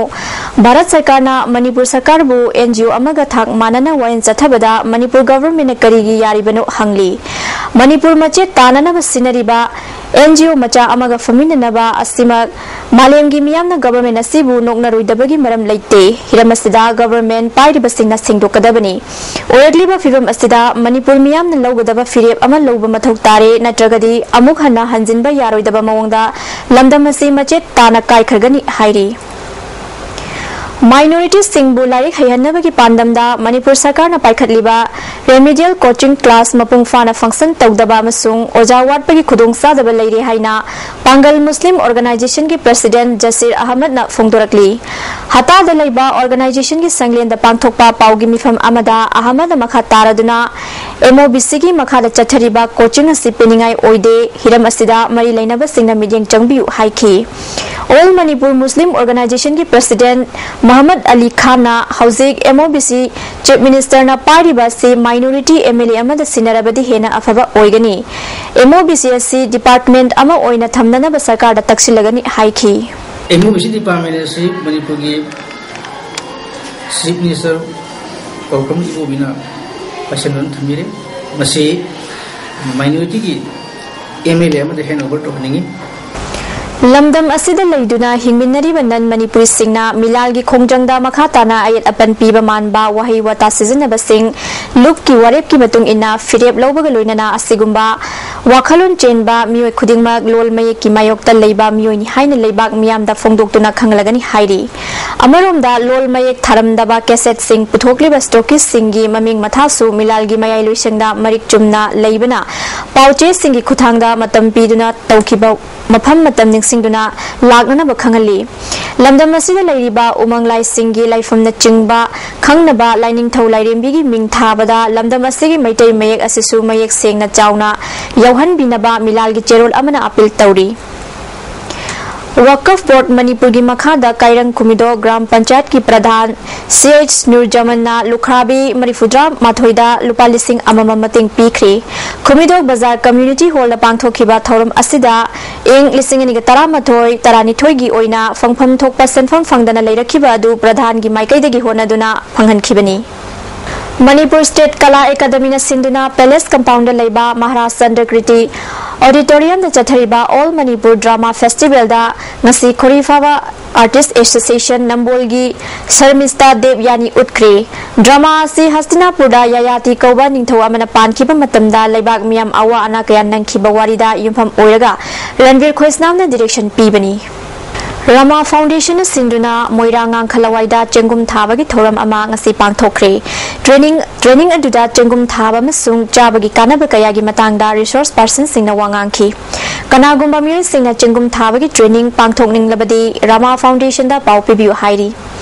ꯚꯥꯔꯠ ꯁꯔꯀꯥꯔꯅ ꯃꯅꯤꯄꯨꯔ ꯁꯔꯀꯥꯔꯕꯨ NGO ꯑꯃꯒ ꯊꯥꯛ ꯃꯥꯟꯅꯅ ꯋꯥꯌꯦꯜ ꯆꯠꯊꯕꯗ ꯃꯅꯤꯄꯨꯔ governmentꯅ ꯀꯔꯤꯒꯤ ꯌꯥꯔꯤꯕꯅꯣ ꯍꯪꯂꯤ꯫ ꯃꯅꯤꯄꯨꯔ ꯃꯆꯦꯠ ꯇꯥꯅꯅꯕ ꯁꯤꯟꯅꯔꯤꯕ NGO ꯃꯆꯥ ꯑꯃꯒ ꯐꯝꯃꯤꯟꯅꯅꯕ ꯑꯁꯤꯃꯛ ꯃꯥꯂꯦꯝꯒꯤ ꯃꯤꯌꯥꯝꯅ government ꯑꯁꯤꯕꯨ ꯅꯣꯛꯅꯔꯣꯏꯗꯕꯒꯤ ꯃꯔꯝ ꯂꯩꯇꯦ꯫ ꯍꯤꯔꯝ ꯑꯁꯤꯗ government ꯄꯥꯏꯔꯤꯕꯁꯤꯡꯅ ꯁꯦꯡꯗꯣꯛꯀꯗꯕꯅꯤ꯫ ꯑꯣꯏꯔꯛꯂꯤꯕ ꯐꯤꯕꯝ ꯑꯁꯤꯗ ꯃꯅꯤꯄꯨꯔ ꯃꯤꯌꯥꯝꯅ ꯂꯧꯒꯗꯕ ꯐꯤꯔꯦꯞ ꯑꯃ ꯂꯧꯕ ꯃꯊꯧ ꯇꯥꯔꯦ, ꯅꯠꯇ꯭ꯔꯒꯗꯤ ꯑꯃꯨꯛ ꯍꯟꯅ ꯍꯟꯖꯤꯟꯕ ꯌꯥꯔꯣꯏꯗꯕ ꯃꯑꯣꯡꯗ ꯂꯝꯗꯝ ꯑꯁꯤ ꯃꯆꯦꯠ ꯇꯥꯅ ꯀꯥꯏꯈ꯭ꯔꯒꯅꯤ ꯍꯥꯏꯔꯤ꯫ Minoritiesꯁꯤꯡꯕꯨ ꯂꯥꯏꯔꯤꯛ ꯍꯩꯍꯟꯅꯕꯒꯤ ꯄꯥꯟꯗꯝꯗ ꯃꯅꯤꯄꯨꯔ ꯁꯔꯀꯥꯔꯅ ꯄꯥꯏꯈꯠꯂꯤꯕ remedial coaching class ꯃꯄꯨꯡ ꯐꯥꯅ function ꯇꯧꯗꯕ ꯑꯃꯁꯨꯡ ꯑꯣꯖꯥ ꯋꯥꯠꯄꯒꯤ ꯈꯨꯗꯣꯡꯆꯥꯗꯕ ꯂꯩꯔꯦ ꯍꯥꯏꯅ ꯄꯥꯡꯒꯜ ꯃꯨꯁꯂꯤꯝ organizationꯒꯤ president ꯖꯁꯤꯔ ꯑꯍꯃꯗꯅ ꯐꯣꯡꯗꯣꯔꯛꯂꯤ꯫ ꯍꯇꯥꯗ ꯂꯩꯕ organizationꯒꯤ ꯁꯪꯂꯦꯟꯗ ꯄꯥꯡꯊꯣꯛꯄ ꯄꯥꯎꯒꯤ ꯃꯤꯐꯝ ꯑꯃꯗ ꯑꯍꯃꯗꯅ ꯃꯈꯥ ꯇꯥꯔꯗꯨꯅ MOBCꯒꯤ ꯃꯈꯥꯗ ꯆꯠꯊꯔꯤꯕ coaching ꯑꯁꯤ ꯄꯤꯅꯤꯡꯉꯥꯏ ꯑꯣꯏꯗꯦ, ꯍꯤꯔꯝ ꯑꯁꯤꯗ ꯃꯔꯤ ꯂꯩꯅꯕꯁꯤꯡꯅ ꯃꯤꯠꯌꯦꯡ ꯆꯪꯕꯤꯌꯨ ꯍꯥꯏꯈꯤ꯫ All Manipur Muslim Organizationꯒꯤ president ꯃꯍꯃꯗ ꯑꯂꯤ ꯈꯥꯟꯅ ꯍꯧꯖꯤꯛ MOBC Chief Ministerꯅ ꯄꯥꯏꯔꯤꯕ ꯑꯁꯤ minority MLA ꯑꯃꯗ ꯁꯤꯟꯅꯔꯕꯗꯤ ꯍꯦꯟꯅ ꯑꯐꯕ ꯑꯣꯏꯒꯅꯤ꯫ MOBC ꯑꯁꯤ department ꯑꯃ ꯑꯣꯏꯅ ꯊꯝꯅꯅꯕ ꯁꯔꯀꯥꯔꯗ ꯇꯛꯁꯤꯜꯂꯒꯅꯤ ꯍꯥꯏꯈꯤ꯫ MOBC department ꯑꯁꯤ ꯃꯅꯤꯄꯨꯔꯒꯤ Chief Minister ꯀꯧꯔꯛꯄ ꯏꯕꯣꯕꯤꯅ ꯄꯥꯏꯁꯟꯗꯨꯅ ꯊꯝꯕꯤꯔꯦ꯫ ꯃꯁꯤ minorityꯒꯤ MLA ꯑꯃꯗ hand over ꯇꯧꯍꯟꯅꯤꯡꯉꯤ꯫ ꯂꯝꯗꯝ ꯑꯁꯤꯗ ꯂꯩꯗꯨꯅ ꯍꯤꯡꯃꯤꯟꯅꯔꯤꯕ non Manipuriꯁꯤꯡꯅ ꯃꯤꯂꯥꯜꯒꯤ ꯈꯣꯡꯖꯪꯗ ꯃꯈꯥ ꯇꯥꯅ ꯑꯌꯦꯠ ꯑꯄꯟ ꯄꯤꯕ ꯃꯥꯟꯕ ꯋꯥꯍꯩ ꯋꯥꯇꯥ ꯁꯤꯖꯤꯟꯅꯕꯁꯤꯡ, ꯂꯨꯞꯀꯤ ꯋꯥꯔꯦꯞꯀꯤ ꯃꯇꯨꯡ ꯏꯟꯅ ꯐꯤꯔꯦꯞ ꯂꯧꯕꯒ ꯂꯣꯏꯅꯅ ꯑꯁꯤꯒꯨꯝꯕ ꯋꯥꯈꯜꯂꯣꯟ ꯆꯦꯟꯕ ꯃꯤꯑꯣꯏ ꯈꯨꯗꯤꯡꯃꯛ ꯂꯣꯜ ꯃꯌꯦꯛꯀꯤ ꯃꯥꯌꯣꯛꯇ ꯂꯩꯕ ꯃꯤꯑꯣꯏꯅꯤ ꯍꯥꯏꯅ ꯂꯩꯕꯥꯛ ꯃꯤꯌꯥꯝꯗ ꯐꯣꯡꯗꯣꯛꯇꯨꯅ ꯈꯪꯍꯜꯂꯒꯅꯤ ꯍꯥꯏꯔꯤ꯫ ꯑꯃꯔꯣꯝꯗ ꯂꯣꯜ ꯃꯌꯦꯛ ꯊꯥꯔꯝꯗꯕ casettesꯁꯤꯡ ꯄꯨꯊꯣꯛꯂꯤꯕ stockistꯁꯤꯡꯒꯤ ꯃꯃꯤꯡ ꯃꯊꯥꯁꯨ ꯃꯤꯂꯥꯜꯒꯤ ꯃꯌꯥꯏ ꯂꯣꯏꯁꯪꯗ ꯃꯔꯤꯛ ꯆꯨꯝꯅ ꯂꯩꯕꯅ ꯄꯥꯎꯆꯦꯁꯤꯡꯒꯤ ꯈꯨꯠꯊꯥꯡꯗ ꯃꯇꯝ ꯄꯤꯗꯨꯅ ꯇꯧꯈꯤꯕ ꯃꯐꯝ ꯃꯇꯝ ꯅꯤꯡꯁꯤꯡꯗꯨꯅ ꯂꯥꯛꯅꯅꯕ ꯈꯪꯍꯜꯂꯤ꯫ ꯂꯝꯗꯝ ꯑꯁꯤꯗ ꯂꯩꯔꯤꯕ ꯎꯃꯪ ꯂꯥꯏꯁꯤꯡꯒꯤ ꯂꯥꯏꯐꯝꯅꯆꯤꯡꯕ ꯈꯪꯅꯕ ꯂꯥꯏꯅꯤꯡꯊꯧ ꯂꯥꯏꯔꯦꯝꯕꯤꯒꯤ ꯃꯤꯡ ꯊꯥꯕꯗ ꯂꯝꯗꯝ ꯑꯁꯤꯒꯤ ꯃꯩꯇꯩ ꯃꯌꯦꯛ ꯑꯁꯤꯁꯨ ꯃꯌꯦꯛ ꯁꯦꯡꯅ ꯆꯥꯎꯅ ꯌꯥꯎ ꯌꯥꯎꯍꯟꯕꯤꯅꯕ ꯃꯤꯂꯥꯜꯒꯤ ꯆꯦꯔꯣꯜ ꯑꯃꯅ ꯑꯄꯤꯜ ꯇꯧꯔꯤ꯫ ꯋꯥꯀꯐ ꯕꯣꯔꯗ ꯃꯅꯤꯄꯨꯔꯒꯤ ꯃꯈꯥꯗ ꯀꯥꯏꯔꯪ ꯈꯨꯃꯤꯗꯣ ꯒ꯭ꯔꯥꯝ ꯄꯟꯆꯥꯌꯠꯀꯤ ꯄ꯭ꯔꯙꯥꯟ ꯁꯤ ꯑꯩꯆ ꯅꯨꯔꯖꯃꯟꯅ ꯂꯨꯈ꯭ꯔꯥꯕꯤ ꯃꯔꯤꯐꯨꯇꯔꯥ ꯃꯥꯊꯣꯏꯗ ꯂꯨꯄꯥ ꯂꯤꯁꯤꯡ ꯑꯃꯃꯝ ꯃꯇꯦꯡ ꯄꯤꯈ꯭ꯔꯦ꯫ ꯈꯨꯃꯤꯗꯣ ꯕꯖꯥꯔ ꯀꯝꯃ꯭ꯌꯨꯅꯤꯇꯤ ꯍꯣꯜꯗ ꯄꯥꯡꯊꯣꯛꯈꯤꯕ ꯊꯧꯔꯝ ꯑꯁꯤꯗ ꯏꯪ ꯂꯤꯁꯤꯡ ꯑꯅꯤꯒ ꯇꯔꯥꯃꯥꯊꯣꯏ ꯇꯔꯥꯅꯤꯊꯣꯏꯒꯤ ꯑꯣꯏꯅ ꯐꯪꯐꯝ ꯊꯣꯛꯄ ꯁꯦꯟꯐꯝ ꯐꯪꯗꯅ ꯂꯩꯔꯛꯈꯤꯕ ꯑꯗꯨ ꯄ꯭ꯔꯙꯥꯟꯒꯤ ꯃꯥꯏꯀꯩꯗꯒꯤ ꯍꯣꯠꯅꯗꯨꯅ ꯐꯪꯍꯟꯈꯤꯕꯅꯤ꯫ ꯃꯅꯤꯄꯨꯔ ꯁ꯭ꯇꯦꯠ ꯀꯂꯥ ꯑꯦꯀꯥꯗꯃꯤꯅ ꯁꯤꯟꯗꯨꯅ ꯄꯦꯂꯦꯁ ꯀꯝꯄꯥꯎꯟꯗ ꯂꯩꯕ ꯃꯍꯥꯔꯥꯖ ꯆꯟꯗ꯭ꯔꯀ꯭ꯔꯤꯇꯤ ꯑꯣꯗꯤꯇꯣꯔꯤꯌꯝꯗ ꯆꯠꯊꯔꯤꯕ ꯑꯣꯜ ꯃꯅꯤꯄꯨꯔ ꯗ꯭ꯔꯃꯥ ꯐꯦꯁꯇꯤꯚꯦꯜꯗ ꯉꯁꯤ ꯈꯣꯔꯤꯐꯥꯕ ꯑꯥꯔꯇꯤꯁ ꯑꯦꯁꯣꯁꯤꯌꯦꯁꯟ ꯅꯝꯕꯣꯜꯒꯤ ꯁꯔꯃꯤꯁꯇꯥ ꯗꯦꯕꯌꯥꯅꯤ ꯎꯠꯈ꯭ꯔꯦ꯫ ꯗ꯭ꯔꯃꯥ ꯑꯁꯤ ꯍꯁꯇꯤꯅꯥꯄꯨꯔꯗ ꯌꯥꯌꯥꯇꯤ ꯀꯧꯕ ꯅꯤꯡꯊꯧ ꯑꯃꯅ ꯄꯥꯟꯈꯤꯕ ꯃꯇꯝꯗ ꯂꯩꯕꯥꯛ ꯃꯤꯌꯥꯝ ꯑꯋꯥ ꯑꯅꯥ ꯀꯌꯥ ꯅꯪꯈꯤꯕ ꯋꯥꯔꯤꯗ ꯌꯨꯝꯐꯝ ꯑꯣꯏꯔꯒ ꯔꯟꯕꯤꯔ ꯈꯣꯏꯁꯅꯥꯝꯅ ꯗꯤꯔꯦꯛꯁꯟ ꯄꯤꯕꯅꯤ꯫ ꯔꯃꯥ ꯐꯥꯎꯟꯗꯦꯁꯟꯅ ꯁꯤꯟꯗꯨꯅ ꯃꯣꯏꯔꯥꯡ ꯉꯥꯡꯈ ꯂꯋꯥꯏꯗ ꯆꯦꯡꯒꯨꯝ ꯊꯥꯕꯒꯤ ꯊꯧꯔꯝ ꯑꯃ ꯉꯁꯤ ꯄꯥꯡꯊꯣꯛꯈ꯭ꯔꯦ꯫ ꯇ꯭ꯔꯦꯅꯤꯡ, ꯇ꯭ꯔꯦꯅꯤꯡ ꯑꯗꯨꯗ ꯆꯦꯡꯒꯨꯝ ꯊꯥꯕ ꯑꯃꯁꯨꯡ ꯆꯥꯕꯒꯤ ꯀꯥꯟꯅꯕ ꯀꯌꯥꯒꯤ ꯃꯇꯥꯡꯗ ꯔꯤꯁꯣꯔꯁ ꯄꯥꯔꯁꯟꯁꯤꯡꯅ ꯋꯥ ꯉꯥꯡꯈꯤ꯫ ꯀꯅꯥꯒꯨꯝꯕ ꯃꯤꯑꯣꯏꯁꯤꯡꯅ ꯆꯦꯡꯒꯨꯝ ꯊꯥꯕꯒꯤ ꯇ꯭ꯔꯦꯅꯤꯡ ꯄꯥꯡꯊꯣꯛꯅꯤꯡꯂꯕꯗꯤ ꯔꯃꯥ ꯐꯥꯎꯟꯗꯦꯁꯟꯗ ꯄꯥꯎ ꯄꯤꯕꯤꯌꯨ ꯍꯥꯏꯔꯤ꯫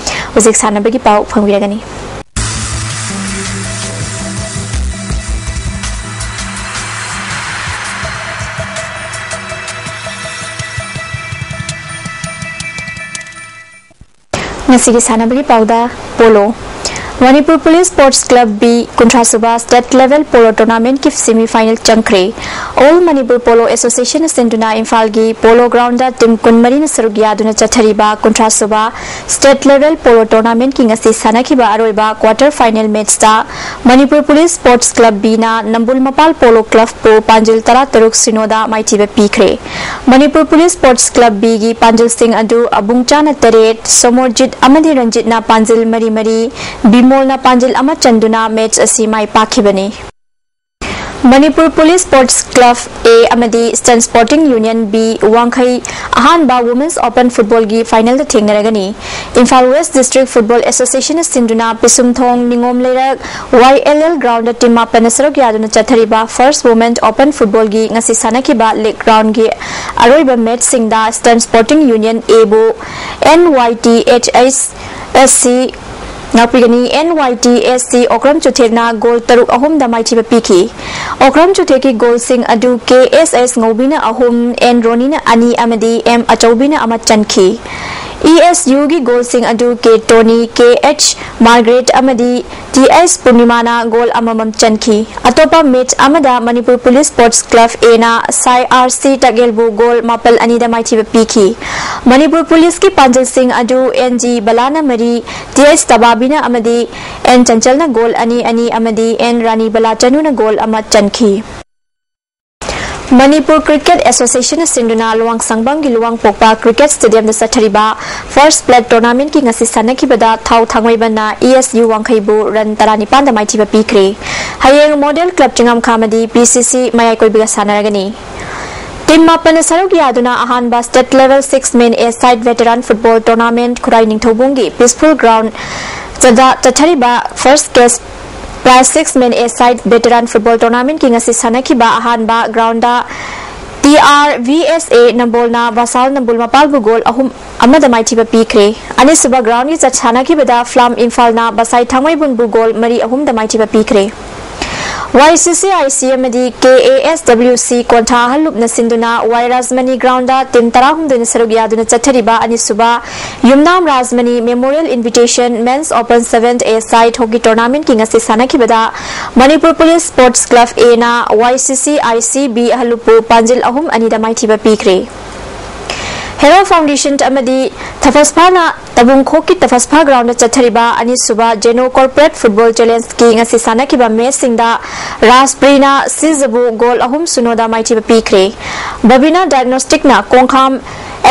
ꯍꯧꯖꯤꯛ ꯁꯥꯟꯅꯕꯒꯤ ꯄꯥꯎ ꯐꯪꯕꯤꯔꯒꯅꯤ꯫ ꯉꯁꯤꯒꯤ ꯁꯥꯟꯅꯕꯒꯤ ꯄꯥꯎꯗ polo. Manipur police sports club B ꯀꯨꯟꯊ꯭ꯔꯥ ꯁꯨꯕ ꯁ꯭ꯇꯦꯠ ꯂꯦꯚꯦꯜ ꯄꯣꯂꯣ ꯇꯣꯔꯅꯥꯃꯦꯟꯠꯀꯤ ꯁꯦꯃꯤ ꯐꯥꯏꯅꯦꯜ ꯆꯪꯈ꯭ꯔꯦ꯫ ꯑꯣꯜ ꯃꯅꯤꯄꯨꯔ ꯄꯣꯂꯣ ꯑꯦꯁꯣꯁꯤꯌꯦꯁꯟꯅ ꯁꯤꯟꯗꯨꯅ ꯏꯝꯐꯥꯜꯒꯤ ꯄꯣꯂꯣ ꯒ꯭ꯔꯥꯎꯟꯗ ꯇꯤꯝ ꯀꯨꯟꯃꯔꯤꯅ ꯁꯔꯨꯛ ꯌꯥꯗꯨꯅ ꯆꯠꯊꯔꯤꯕ ꯀꯨꯟꯊ꯭ꯔꯥ ꯁꯨꯕ ꯁ꯭ꯇꯦꯠ ꯂꯦꯚꯦꯜ ꯄꯣꯂꯣ ꯇꯣꯔꯅꯥꯃꯦꯟꯠꯀꯤ ꯉꯁꯤ ꯁꯥꯟꯅꯈꯤꯕ ꯑꯔꯣꯏꯕ ꯀ꯭ꯋꯥꯇꯔ ꯐꯥꯏꯅꯦꯜ ꯃꯦꯆꯇ ꯃꯅꯤꯄꯨꯔ ꯄꯨꯂꯤꯁ ꯁ꯭ꯄꯣꯔꯠꯁ ꯀ꯭ꯂꯕ ꯕꯤꯅ ꯅꯝꯕꯨꯜ ꯃꯄꯥꯜ ꯄꯣꯂꯣ ꯀ꯭ꯂꯕꯄꯨ ꯄꯥꯟꯖꯤꯜ ꯇꯔꯥ ꯇꯔꯨꯛ ꯁꯤꯅꯣꯗ ꯃꯥꯏꯊꯤꯕ ꯄꯤꯈ꯭ꯔꯦ꯫ ꯃꯅꯤꯄꯨꯔ ꯄꯨꯂꯤꯁ ꯁ꯭ꯄꯣꯔꯠꯁ ꯀ꯭ꯂꯕ ꯕꯤꯒꯤ ꯄꯥꯟꯖꯤꯜꯁꯤꯡ ꯑꯗꯨ ꯑꯕꯨꯡꯆꯥꯅ ꯇꯔꯦꯠ, ꯁꯣꯃꯣꯔꯖꯤꯠ ꯑꯃꯗꯤ ꯔꯟꯖꯤꯠꯅ ꯄꯥꯟꯖꯤꯜ ꯃꯔꯤ ꯃꯔꯤ, ꯕꯤꯃꯣꯜꯅ ꯄꯥꯟꯖꯤꯜ ꯑꯃ ꯆꯟꯗꯨꯅ ꯃꯦꯆ ꯑꯁꯤ ꯃꯥꯏ ꯄꯥꯛꯈꯤꯕꯅꯤ꯫ ꯃꯅꯤꯄꯨꯔ ꯄꯨꯂꯤꯁ ꯁ꯭ꯄꯣꯔꯠꯁ ꯀ꯭ꯂꯕ ꯑꯦ ꯑꯃꯗꯤ ꯏꯁꯇꯔꯟ ꯁ꯭ꯄꯣꯔꯇꯤꯡ ꯌꯨꯅꯤꯌꯟ ꯕꯤ ꯋꯥꯡꯈꯩ ꯑꯍꯥꯟꯕ ꯋꯨꯃꯦꯟꯁ ꯑꯣꯄꯟ ꯐꯨꯠꯕꯣꯜꯒꯤ ꯐꯥꯏꯅꯦꯜꯗ ꯊꯦꯡꯅꯔꯒꯅꯤ꯫ ꯏꯝꯐꯥꯜ ꯋꯦꯁ ꯗꯤꯁꯇ꯭ꯔꯤꯛ ꯐꯨꯠꯕꯣꯜ ꯑꯦꯁꯣꯁꯤꯌꯦꯁꯟꯅ ꯁꯤꯟꯗꯨꯅ ꯄꯤꯁꯨꯝꯊꯣꯡ ꯅꯤꯉꯣꯝ ꯂꯩꯔꯛ ꯋꯥꯏ ꯑꯦꯜ ꯑꯦꯜ ꯒ꯭ꯔꯥꯎꯟꯗ ꯇꯤꯝ ꯃꯥꯄꯟꯅ ꯁꯔꯨꯛ ꯌꯥꯗꯨꯅ ꯆꯠꯊꯔꯤꯕ ꯐꯥꯔꯁ ꯋꯨꯃꯦꯟ ꯑꯣꯄꯟ ꯐꯨꯠꯕꯣꯜꯒꯤ ꯉꯁꯤ ꯁꯥꯟꯅꯈꯤꯕ ꯂꯤꯒ ꯔꯥꯎꯟꯒꯤ ꯑꯔꯣꯏꯕ ꯃꯦꯆꯁꯤꯡꯗ ꯏꯁꯇꯔꯟ ꯁ꯭ꯄꯣꯔꯇꯤꯡ ꯌꯨꯅꯤꯌꯟ ꯑꯦꯕꯨ N Y T H H S C ꯉꯥꯛꯄꯤꯒꯅꯤ꯫ And Y T S C Okram ꯆꯨꯊꯦꯛꯅ goal ꯇꯔꯨꯛ ꯑꯍꯨꯝꯗ ꯃꯥꯏꯊꯤꯕ ꯄꯤꯈꯤ꯫ ꯑꯣꯀ꯭ꯔꯝ ꯆꯨꯊꯦꯛꯀꯤ ꯒꯣꯜꯁꯤꯡ ꯑꯗꯨ ꯀꯦ ꯑꯦꯁ ꯑꯦꯁ ꯉꯧꯕꯤꯅ ꯑꯍꯨꯝ, ꯑꯦꯟ ꯔꯣꯅꯤꯅ ꯑꯅꯤ ꯑꯃꯗꯤ ꯑꯦꯝ ꯑꯆꯧꯕꯤꯅ ꯑꯃ ꯆꯟꯈꯤ꯫ ꯏ ꯑꯦꯁ ꯌꯨꯒꯤ ꯒꯣꯜꯁꯤꯡ ꯑꯗꯨ ꯀꯦ ꯇꯣꯅꯤ, ꯀꯦ ꯑꯩꯆ ꯃꯥꯔꯒ꯭ꯔꯦꯠ ꯑꯃꯗꯤ ꯇꯤ ꯑꯩꯆ ꯄꯨꯔꯅꯤꯃꯥꯅ ꯒꯣꯜ ꯑꯃꯃꯝ ꯆꯟꯈꯤ꯫ ꯑꯇꯣꯞꯄ ꯃꯦꯆ ꯑꯃꯗ ꯃꯅꯤꯄꯨꯔ ꯄꯨꯂꯤꯁ ꯁ꯭ꯄꯣꯔꯠꯁ ꯀ꯭ꯂꯕ ꯑꯦꯅ ꯁꯥꯏ ꯑꯥꯔ ꯁꯤ ꯇꯒꯦꯜꯕꯨ ꯒꯣꯜ ꯃꯥꯄꯜ ꯑꯅꯤꯗ ꯃꯥꯏꯊꯤꯕ ꯄꯤꯈꯤ꯫ ꯃꯅꯤꯄꯨꯔ ꯄꯨꯂꯤꯁꯀꯤ ꯄꯥꯟꯖꯜꯁꯤꯡ ꯑꯗꯨ ꯑꯦꯟ ꯖꯤ ꯕꯂꯥꯅ ꯃꯔꯤ, ꯇꯤ ꯑꯩꯆ ꯇꯕꯥꯕꯤꯅ ꯑꯃꯗꯤ ꯑꯦꯟ ꯆꯟꯆꯜꯅ ꯒꯣꯜ ꯑꯅꯤ ꯑꯅꯤ ꯑꯃꯗꯤ ꯑꯦꯟ ꯔꯥꯅꯤ ꯕꯂꯥꯆꯅꯨꯅ ꯒꯣꯜ ꯑꯃ ꯆꯟꯈꯤ꯫ ꯃꯅꯤꯄꯨꯔ ꯀ꯭ꯔꯤꯀꯦꯠ ꯑꯦꯁꯣꯁꯤꯌꯦꯁꯟꯅ ꯁꯤꯟꯗꯨꯅ ꯂꯨꯋꯥꯡꯁꯪꯕꯝꯒꯤ ꯂꯨꯋꯥꯡꯄꯣꯛꯄ ꯀ꯭ꯔꯤꯀꯦꯠ ꯁ꯭ꯇꯦꯗꯤꯌꯝꯗ ꯆꯠꯊꯔꯤꯕ ꯐꯥꯔꯁ ꯐ꯭ꯂꯦꯠ ꯇꯣꯔꯅꯥꯃꯦꯟꯠꯀꯤ ꯉꯁꯤ ꯁꯥꯟꯅꯈꯤꯕꯗ ꯊꯥꯎ ꯊꯥꯡꯃꯩꯕꯟꯅ ꯏ ꯑꯦꯁ ꯌꯨ ꯋꯥꯡꯈꯩꯕꯨ ꯔꯟ ꯇꯔꯥꯅꯤꯄꯥꯟꯗ ꯃꯥꯏꯊꯤꯕ ꯄꯤꯈ꯭ꯔꯦ꯫ ꯍꯌꯦꯡ ꯃꯣꯗꯦꯜ ꯀ꯭ꯂꯕ ꯆꯤꯡꯉꯝꯈꯥꯃꯗꯤ ꯄꯤ ꯁꯤ ꯁꯤ ꯃꯌꯥꯏ ꯀꯣꯏꯕꯒ ꯁꯥꯟꯅꯔꯒꯅꯤ꯫ ꯇꯤꯝ ꯃꯥꯄꯟꯅ ꯁꯔꯨꯛ ꯌꯥꯗꯨꯅ ꯑꯍꯥꯟꯕ ꯁ꯭ꯇꯦꯠ ꯂꯦꯚꯦꯜ ꯁꯤꯛꯁ ꯃꯦꯟ ꯑꯦ ꯁꯥꯏꯠ ꯚꯦꯇꯔꯥꯟ ꯐꯨꯠꯕꯣꯜ ꯇꯣꯔꯅꯥꯃꯦꯟꯠ ꯈꯨꯔꯥꯏ ꯅꯤꯡꯊꯧꯕꯨꯡꯒꯤ ꯄꯤꯁꯐꯨꯜ ꯒ꯭ꯔꯥꯎꯟꯗ ꯆꯠꯊꯔꯤꯕ ꯐꯥꯔꯁ ꯀꯦꯁ ꯄ꯭ꯔꯥꯏꯖ ꯁꯤꯛꯁ ꯃꯦꯟ ꯑꯦ ꯁꯥꯏꯠ ꯚꯦꯇꯔꯥꯟ ꯐꯨꯠꯕꯣꯜ ꯇꯣꯔꯅꯥꯃꯦꯟꯠꯀꯤ ꯉꯁꯤ ꯁꯥꯟꯅꯈꯤꯕ ꯑꯍꯥꯟꯕ ꯒ꯭ꯔꯥꯎꯟꯗ ꯇꯤ ꯑꯥꯔ ꯚꯤ ꯑꯦꯁ ꯑꯦ ꯅꯝꯕꯣꯜꯅ ꯕꯁꯥꯜ ꯅꯝꯕꯨꯜ ꯃꯄꯥꯜꯕꯨ ꯒꯣꯜ ꯑꯍꯨꯝ ꯑꯃꯗ ꯃꯥꯏꯊꯤꯕ ꯄꯤꯈ꯭ꯔꯦ꯫ ꯑꯅꯤꯁꯨꯕ ꯒ꯭ꯔꯥꯎꯟꯒꯤ ꯆꯠ ꯁꯥꯟꯅꯈꯤꯕꯗ ꯐ꯭ꯂꯥꯝ ꯏꯝꯐꯥꯜꯅ ꯕꯁꯥꯏ ꯊꯥꯡꯃꯩꯕꯨꯟꯕꯨ ꯒꯣꯜ ꯃꯔꯤ ꯑꯍꯨꯝꯗ ꯃꯥꯏꯊꯤꯕ ꯄꯤꯈ꯭ꯔꯦ꯫ ꯋꯥꯏ ꯁꯤ ꯁꯤ ꯑꯥꯏ ꯁꯤ ꯑꯃꯗꯤ ꯀꯦ ꯑꯦ ꯑꯦꯁ ꯗꯕ꯭ꯂꯤꯎ ꯁꯤ ꯀꯣꯟꯊꯥ ꯍꯜꯂꯨꯞꯅ ꯁꯤꯟꯗꯨꯅ ꯋꯥꯏ ꯔꯥꯖꯃꯅꯤ ꯒ꯭ꯔꯥꯎꯟꯗ ꯇꯤꯝ ꯇꯔꯥꯍꯨꯝꯗꯣꯏꯅ ꯁꯔꯨꯛ ꯌꯥꯗꯨꯅ ꯆꯠꯊꯔꯤꯕ ꯑꯅꯤꯁꯨꯕ ꯌꯨꯝꯅꯥꯝ Rajmani memorial invitation ꯃꯦꯟꯁ open seven ꯑꯦ ꯁꯥꯏꯠ ꯍꯣꯀꯤ ꯇꯣꯔꯅꯥꯃꯦꯟꯠꯀꯤ ꯉꯁꯤ ꯁꯥꯟꯅꯈꯤꯕꯗ ꯃꯅꯤꯄꯨꯔ ꯄꯨꯂꯤꯁ ꯁ꯭ꯄꯣꯔꯠꯁ ꯀ꯭ꯂꯕ ꯑꯦꯅ ꯋꯥꯏ ꯁꯤ ꯁꯤ ꯑꯥꯏ ꯁꯤ ꯕꯤ ꯍꯜꯂꯨꯞꯄꯨ ꯄꯥꯟꯖꯤꯜ ꯑꯍꯨꯝ ꯑꯅꯤꯗ ꯃꯥꯏꯊꯤꯕ ꯄꯤꯈ꯭ꯔꯦ꯫ ꯍꯦꯔꯣ ꯐꯥꯎꯟꯗꯦꯁꯟ ꯑꯃꯗꯤ ꯊꯐꯁꯐꯥꯅ ꯇꯕꯨꯡꯈꯣꯛꯀꯤ ꯇꯐꯁꯐꯥ ꯒ꯭ꯔꯥꯎꯟꯗ ꯆꯠꯊꯔꯤꯕ ꯑꯅꯤꯁꯨꯕ ꯖꯦꯅꯣ ꯀꯣꯔꯄꯣꯔꯦꯠ ꯐꯨꯠꯕꯣꯜ ꯆꯦꯂꯦꯟꯖꯀꯤ ꯉꯁꯤ ꯁꯥꯟꯅꯈꯤꯕ ꯃꯦꯆꯁꯤꯡꯗ ꯔꯥꯖꯄ꯭ꯔꯤꯅ ꯁꯤꯖꯕꯨ ꯒꯣꯜ ꯑꯍꯨꯝ ꯁꯨꯅꯣꯗ ꯃꯥꯏꯊꯤꯕ ꯄꯤꯈ꯭ꯔꯦ꯫ ꯕꯕꯤꯅꯥ ꯗꯥꯏꯒꯅꯣꯁꯇꯤꯛꯅ ꯀꯣꯡꯈꯥꯝ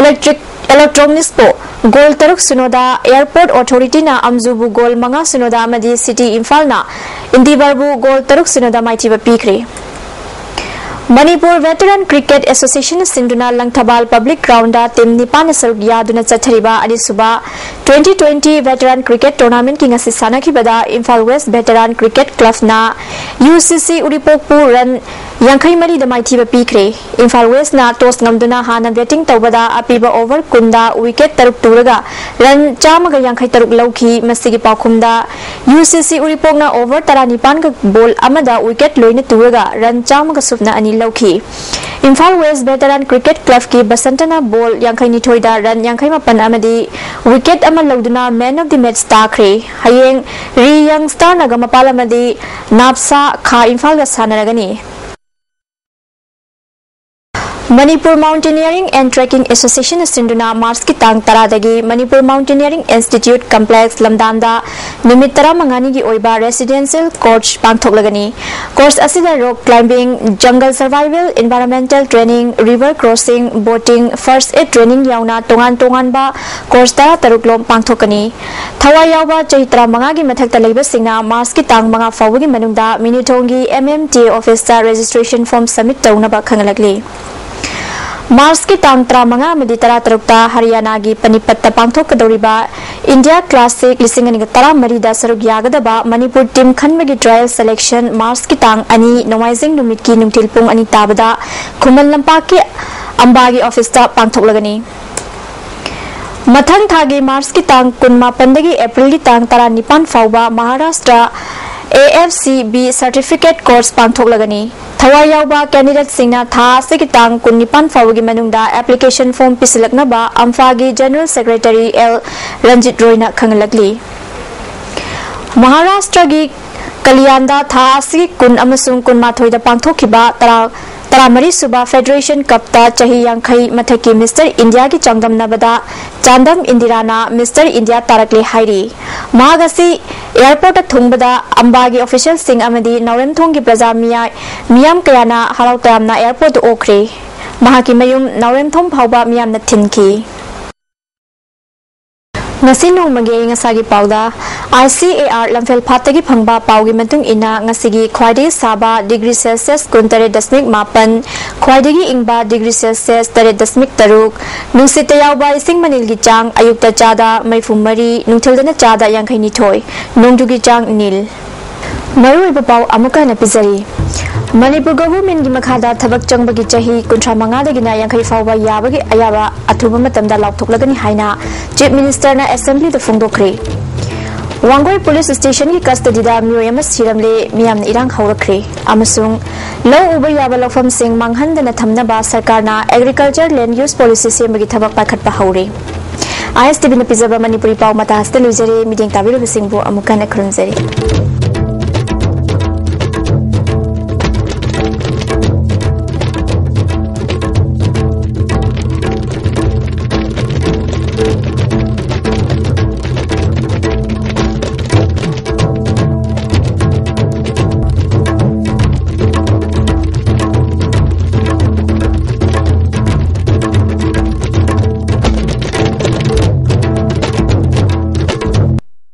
ꯏꯂꯦꯛꯇ꯭ꯔꯤꯛ ꯏꯂꯦꯛꯇ꯭ꯔꯣꯅꯤꯛꯁꯄꯨ ꯒꯣꯜ ꯇꯔꯨꯛ ꯁꯨꯅꯣꯗ, ꯑꯦꯌꯔꯄꯣꯔꯠ ꯑꯣꯊꯣꯔꯤꯇꯤꯅ ꯑꯝꯖꯨꯕꯨ ꯒꯣꯜ ꯃꯉꯥ ꯁꯨꯅꯣꯗ ꯑꯃꯗꯤ ꯁꯤꯇꯤ ꯏꯝꯐꯥꯜꯅ ꯏꯟꯗꯤꯕꯔꯕꯨ ꯒꯣꯜ ꯇꯔꯨꯛ ꯁꯨꯅꯣꯗ ꯃꯥꯏꯊꯤꯕ ꯄꯤꯈ꯭ꯔꯦ꯫ ꯃꯅꯤꯄꯨꯔ ꯚꯦꯇꯔꯥꯟ ꯀ꯭ꯔꯤꯀꯦꯠ ꯑꯦꯁꯣꯁꯤꯌꯦꯁꯟꯅ ꯁꯤꯟꯗꯨꯅ ꯂꯪꯊꯕꯥꯜ ꯄꯕ꯭ꯂꯤꯛ ꯒ꯭ꯔꯥꯎꯟꯗ ꯇꯤꯝ ꯅꯤꯄꯥꯟꯅ ꯁꯔꯨꯛ ꯌꯥꯗꯨꯅ ꯆꯠꯊꯔꯤꯕ ꯑꯅꯤꯁꯨꯕ ꯇ꯭ꯋꯦꯟꯇꯤ ꯇ꯭ꯋꯦꯟꯇꯤ ꯚꯦꯇꯔꯥꯟ ꯀ꯭ꯔꯤꯀꯦꯠ ꯇꯣꯔꯅꯥꯃꯦꯟꯠꯀꯤ ꯉꯁꯤ ꯁꯥꯟꯅꯈꯤꯕꯗ ꯏꯝꯐꯥꯜ ꯋꯦꯁ ꯚꯦꯇꯔꯥꯟ ꯀ꯭ꯔꯤꯀꯦꯠ ꯀ꯭ꯂꯕꯅ ꯌꯨ ꯁꯤ ꯁꯤ ꯎꯔꯤꯄꯣꯛꯄꯨ ꯔꯟ ꯌꯥꯡꯈꯩ ꯃꯔꯤꯗ ꯃꯥꯏꯊꯤꯕ ꯄꯤꯈ꯭ꯔꯦ꯫ ꯏꯝꯐꯥꯜ ꯋꯦꯁꯅ toss ꯉꯝꯗꯨꯅ ꯍꯥꯟꯅ batting ꯇꯧꯕꯗ ꯑꯄꯤꯕ over ꯀꯨꯟꯗ wicket ꯇꯔꯨꯛ ꯇꯨꯔꯒ run ꯆꯥꯝꯃꯒ ꯌꯥꯡꯈꯩ ꯇꯔꯨꯛ ꯂꯧꯈꯤ꯫ ꯃꯁꯤꯒꯤ ꯄꯥꯎꯈꯨꯝꯗ UCC ꯎꯔꯤꯄꯣꯛꯅ over ꯇꯔꯥꯅꯤꯄꯥꯟꯒ ball ꯑꯃꯗ wicket ꯂꯣꯏꯅ ꯇꯨꯔꯒ run ꯆꯥꯝꯃꯒ ꯁꯨꯞꯅ ꯑꯅꯤ ꯂꯧꯈꯤ꯫ ꯏꯝꯐꯥꯜ ꯋꯦꯁ ꯚꯦꯇꯔꯥꯟ ꯀ꯭ꯔꯤꯀꯦꯠ ꯀ꯭ꯂꯕꯀꯤ ꯕꯁꯟꯇꯅ ball ꯌꯥꯡꯈꯩ ꯅꯤꯊꯣꯏꯗ run ꯌꯥꯡꯈꯩ ꯃꯥꯄꯟ ꯑꯃꯗꯤ wicket ꯑꯃ ꯂꯧꯗꯨꯅ man of the match ꯇꯥꯈ꯭ꯔꯦ꯫ ꯍꯌꯦꯡ ꯔꯤ ꯌꯪ ꯁ꯭ꯇꯥꯔ ꯅꯥꯒꯥꯃꯄꯥꯜ ꯑꯃꯗꯤ ꯅꯥꯞꯁꯥ ꯈꯥ ꯏꯝꯐꯥꯜꯒ ꯁꯥꯟꯅꯔꯒꯅꯤ꯫ Manipur Mountaineering and Trekking Association ꯅ ꯁꯤꯟꯗꯨꯅ ꯃꯥꯔꯆꯀꯤ ꯇꯥꯡ ꯇꯔꯥꯗꯒꯤ ꯃꯅꯤꯄꯨꯔ Mountaineering Institute Complex ꯂꯝꯗꯥꯝꯗ ꯅꯨꯃꯤꯠ ꯇꯔꯥꯃꯉꯥꯅꯤꯒꯤ ꯑꯣꯏꯕ residential course ꯄꯥꯡꯊꯣꯛꯂꯒꯅꯤ꯫ Course ꯑꯁꯤꯗ rock climbing, jungle survival, environmental training, river crossing, boating, first aid training ꯌꯥꯎꯅ ꯇꯣꯉꯥꯟ ꯇꯣꯉꯥꯟꯕ course ꯇꯔꯥꯇꯔꯨꯛ ꯂꯣꯝ ꯄꯥꯡꯊꯣꯛꯀꯅꯤ꯫ ꯊꯋꯥꯏ ꯌꯥꯎꯕ ꯆꯍꯤ ꯇꯔꯥꯃꯉꯥꯒꯤ ꯃꯊꯛꯇ ꯂꯩꯕꯁꯤꯡꯅ ꯃꯥꯔꯆꯀꯤ ꯇꯥꯡ ꯃꯉꯥ ꯐꯥꯎꯕꯒꯤ ꯃꯅꯨꯡꯗ ꯃꯤꯅꯤꯊꯣꯡꯒꯤ MMTA office ꯇ registration form submit ꯇꯧꯅꯕ ꯈꯪꯍꯜꯂꯛꯂꯤ꯫ ꯃꯥꯔꯆꯀꯤ ꯇꯥꯡ ꯇꯔꯥꯃꯉꯥ ꯑꯃꯗꯤ ꯇꯔꯥꯇꯔꯨꯛꯇ ꯍꯔꯤꯌꯥꯅꯥꯒꯤ ꯄꯅꯤꯄꯠꯇ ꯄꯥꯡꯊꯣꯛꯀꯗꯧꯔꯤꯕ India Classic ꯂꯤꯁꯤꯡ ꯑꯅꯤꯒ ꯇꯔꯥꯃꯔꯤꯗ ꯁꯔꯨꯛ ꯌꯥꯒꯗꯕ ꯃꯅꯤꯄꯨꯔ team ꯈꯟꯕꯒꯤ trial selection ꯃꯥꯔꯆꯀꯤ ꯇꯥꯡ ꯑꯅꯤ ꯅꯣꯡꯃꯥꯏꯖꯤꯡ ꯅꯨꯃꯤꯠꯀꯤ ꯅꯨꯡꯊꯤꯜ ꯄꯨꯡ ꯑꯅꯤ ꯇꯥꯕꯗ ꯈꯨꯃꯟ ꯂꯝꯄꯥꯛꯀꯤ ꯑꯝꯕꯥꯒꯤ office ꯇ ꯄꯥꯡꯊꯣꯛꯂꯒꯅꯤ꯫ ꯃꯊꯪ ꯊꯥꯒꯤ ꯃꯥꯔꯆꯀꯤ ꯇꯥꯡ ꯀꯨꯟꯃꯥꯄꯟꯗꯒꯤ ꯑꯦꯄ꯭ꯔꯤꯜꯒꯤ ꯇꯥꯡ ꯇꯔꯥꯅꯤꯄꯥꯟ ꯐꯥꯎꯕ ꯃꯍꯥꯔꯥꯁꯇ꯭ꯔ AFCB certificate course ꯄꯥꯡꯊꯣꯛꯂꯒꯅꯤ꯫ ꯊꯋꯥꯏ ꯌꯥꯎꯕ candidateꯁꯤꯡꯅ ꯊꯥ ꯑꯁꯤꯒꯤ ꯇꯥꯡ ꯀꯨꯟꯅꯤꯄꯥꯟ ꯐꯥꯎꯕꯒꯤ ꯃꯅꯨꯡꯗ application form ꯄꯤꯁꯤꯜꯂꯛꯅꯕ ꯑꯝꯐꯥꯒꯤ General Secretary L Ranjit ꯔꯣꯏꯅ ꯈꯪꯍꯜꯂꯛꯂꯤ꯫ ꯃꯍꯥꯔꯥꯁꯇ꯭ꯔꯒꯤ ꯀꯂꯤꯌꯥꯟꯗ ꯊꯥ ꯑꯁꯤꯒꯤ ꯀꯨꯟ ꯑꯃꯁꯨꯡ ꯀꯨꯟꯃꯥꯊꯣꯏꯗ ꯄꯥꯡꯊꯣꯛꯈꯤꯕ ꯇꯔꯥ, ꯇꯔꯥꯃꯔꯤ ꯁꯨꯕ Federation Cupꯇ ꯆꯍꯤ ꯌꯥꯡꯈꯩ ꯃꯊꯛꯀꯤ Mister Indiaꯒꯤ ꯆꯥꯡꯗꯝꯅꯕꯗ ꯆꯥꯟꯗꯝ ꯏꯟꯗꯤꯔꯥꯅ Mister India ꯇꯥꯔꯛꯂꯦ ꯍꯥꯏꯔꯤ꯫ ꯃꯍꯥꯛ ꯑꯁꯤ airportꯇ ꯊꯨꯡꯕꯗ ꯑꯝꯕꯥꯒꯤ officialꯁꯤꯡ ꯑꯃꯗꯤ ꯅꯥꯎꯔꯦꯝꯊꯣꯡꯒꯤ ꯄ꯭ꯔꯖꯥ ꯃꯤꯌꯥ-, ꯃꯤꯌꯥꯝ ꯀꯌꯥꯅ ꯍꯔꯥꯎ ꯇꯌꯥꯝꯅ airportꯇ ꯑꯣꯛꯈ꯭ꯔꯦ꯫ ꯃꯍꯥꯛꯀꯤ ꯃꯌꯨꯝ ꯅꯥꯎꯔꯦꯝꯊꯣꯡ ꯐꯥꯎꯕ ꯃꯤꯌꯥꯝꯅ ꯊꯤꯟꯈꯤ꯫ ꯉꯁꯤ ꯅꯣꯡꯃꯒꯤ ꯑꯏꯪ ꯑꯁꯥꯒꯤ ꯄꯥꯎꯗ, ICAR ꯂꯝꯐꯦꯜ ꯐꯥꯠꯇꯒꯤ ꯐꯪꯕ ꯄꯥꯎꯒꯤ ꯃꯇꯨꯡ ꯏꯟꯅ, ꯉꯁꯤꯒꯤ ꯈ꯭ꯋꯥꯏꯗꯒꯤ ꯁꯥꯕ degree Celsius ꯀꯨꯟꯇꯔꯦꯠ ꯗꯁꯃꯤꯛ ꯃꯥꯄꯟ, ꯈ꯭ꯋꯥꯏꯗꯒꯤ ꯏꯪꯕ degree Celsius ꯇꯔꯦꯠ ꯗꯁꯃꯤꯛ ꯇꯔꯨꯛ, ꯅꯨꯡꯁꯤꯠꯇ ꯌꯥꯎꯕ ꯏꯁꯤꯡ ꯃꯅꯤꯜꯒꯤ ꯆꯥꯡ ꯑꯌꯨꯛꯇ ꯆꯥꯗ ꯃꯔꯤꯐꯨ ꯃꯔꯤ, ꯅꯨꯡꯊꯤꯜꯗꯅ ꯆꯥꯗ ꯌꯥꯡꯈꯩ ꯅꯤꯊꯣꯏ, ꯅꯣꯡꯖꯨꯒꯤ ꯆꯥꯡ ꯅꯤꯜ꯫ ꯃꯔꯨꯑꯣꯏꯕ ꯄꯥꯎ ꯑꯃꯨꯛꯀ ꯍꯟꯅ ꯄꯤꯖꯔꯤ꯫ ꯃꯅꯤꯄꯨꯔ ꯒꯚꯔꯟꯃꯦꯟꯠꯀꯤ ꯃꯈꯥꯗ ꯊꯕꯛ ꯆꯪꯕꯒꯤ ꯆꯍꯤ ꯀꯨꯟꯊ꯭ꯔꯥ ꯃꯉꯥꯗꯒꯤꯅ ꯌꯥꯡꯈꯩ ꯐꯥꯎꯕ ꯌꯥꯕꯒꯤ ꯑꯌꯥꯕ ꯑꯊꯨꯕ ꯃꯇꯝꯗ ꯂꯥꯎꯊꯣꯛꯂꯒꯅꯤ ꯍꯥꯏꯅ ꯆꯤꯐ ꯃꯤꯅꯤꯁꯇꯔꯅ ꯑꯦꯁꯦꯝꯕ꯭ꯂꯤꯗ ꯐꯣꯡꯗꯣꯛꯈ꯭ꯔꯦ꯫ ꯋꯥꯡꯒꯣꯏ ꯄꯨꯂꯤꯁ ꯁ꯭ꯇꯦꯁꯟꯒꯤ ꯀꯁꯇꯗꯤꯗ ꯃꯤꯑꯣꯏ ꯑꯃ ꯁꯤꯔꯝꯂꯦ꯫ ꯃꯤꯌꯥꯝꯅ ꯏꯔꯥꯡ ꯍꯧꯔꯛꯈ꯭ꯔꯦ ꯑꯃꯁꯨꯡ ꯂꯧ ꯎꯕ ꯌꯥꯕ ꯂꯧꯐꯝꯁꯤꯡ ꯃꯥꯡꯍꯟꯗꯅ ꯊꯝꯅꯕ ꯁꯔꯀꯥꯔꯅ ꯑꯦꯒ꯭ꯔꯤꯀꯜꯆꯔ ꯂꯦꯟꯗ ꯌꯨꯁ ꯄꯣꯂꯤꯁꯤ ꯁꯦꯝꯕꯒꯤ ꯊꯕꯛ ꯄꯥꯏꯈꯠꯄ ꯍꯧꯔꯦ꯫ ꯑꯥꯏ ꯑꯦꯁ ꯇꯤ ꯚꯤꯅ ꯄꯤꯖꯕ ꯃꯅꯤꯄꯨꯔꯤ ꯄꯥꯎ ꯃꯇꯥꯁꯤꯗ ꯂꯣꯏꯖꯔꯦ꯫ ꯃꯤꯠꯌꯦꯡ ꯇꯥꯕꯤꯔꯤꯕꯁꯤꯡꯕꯨ ꯑꯃꯨꯛ ꯍꯟꯅ ꯈꯨꯔꯨꯝꯖꯔꯤ꯫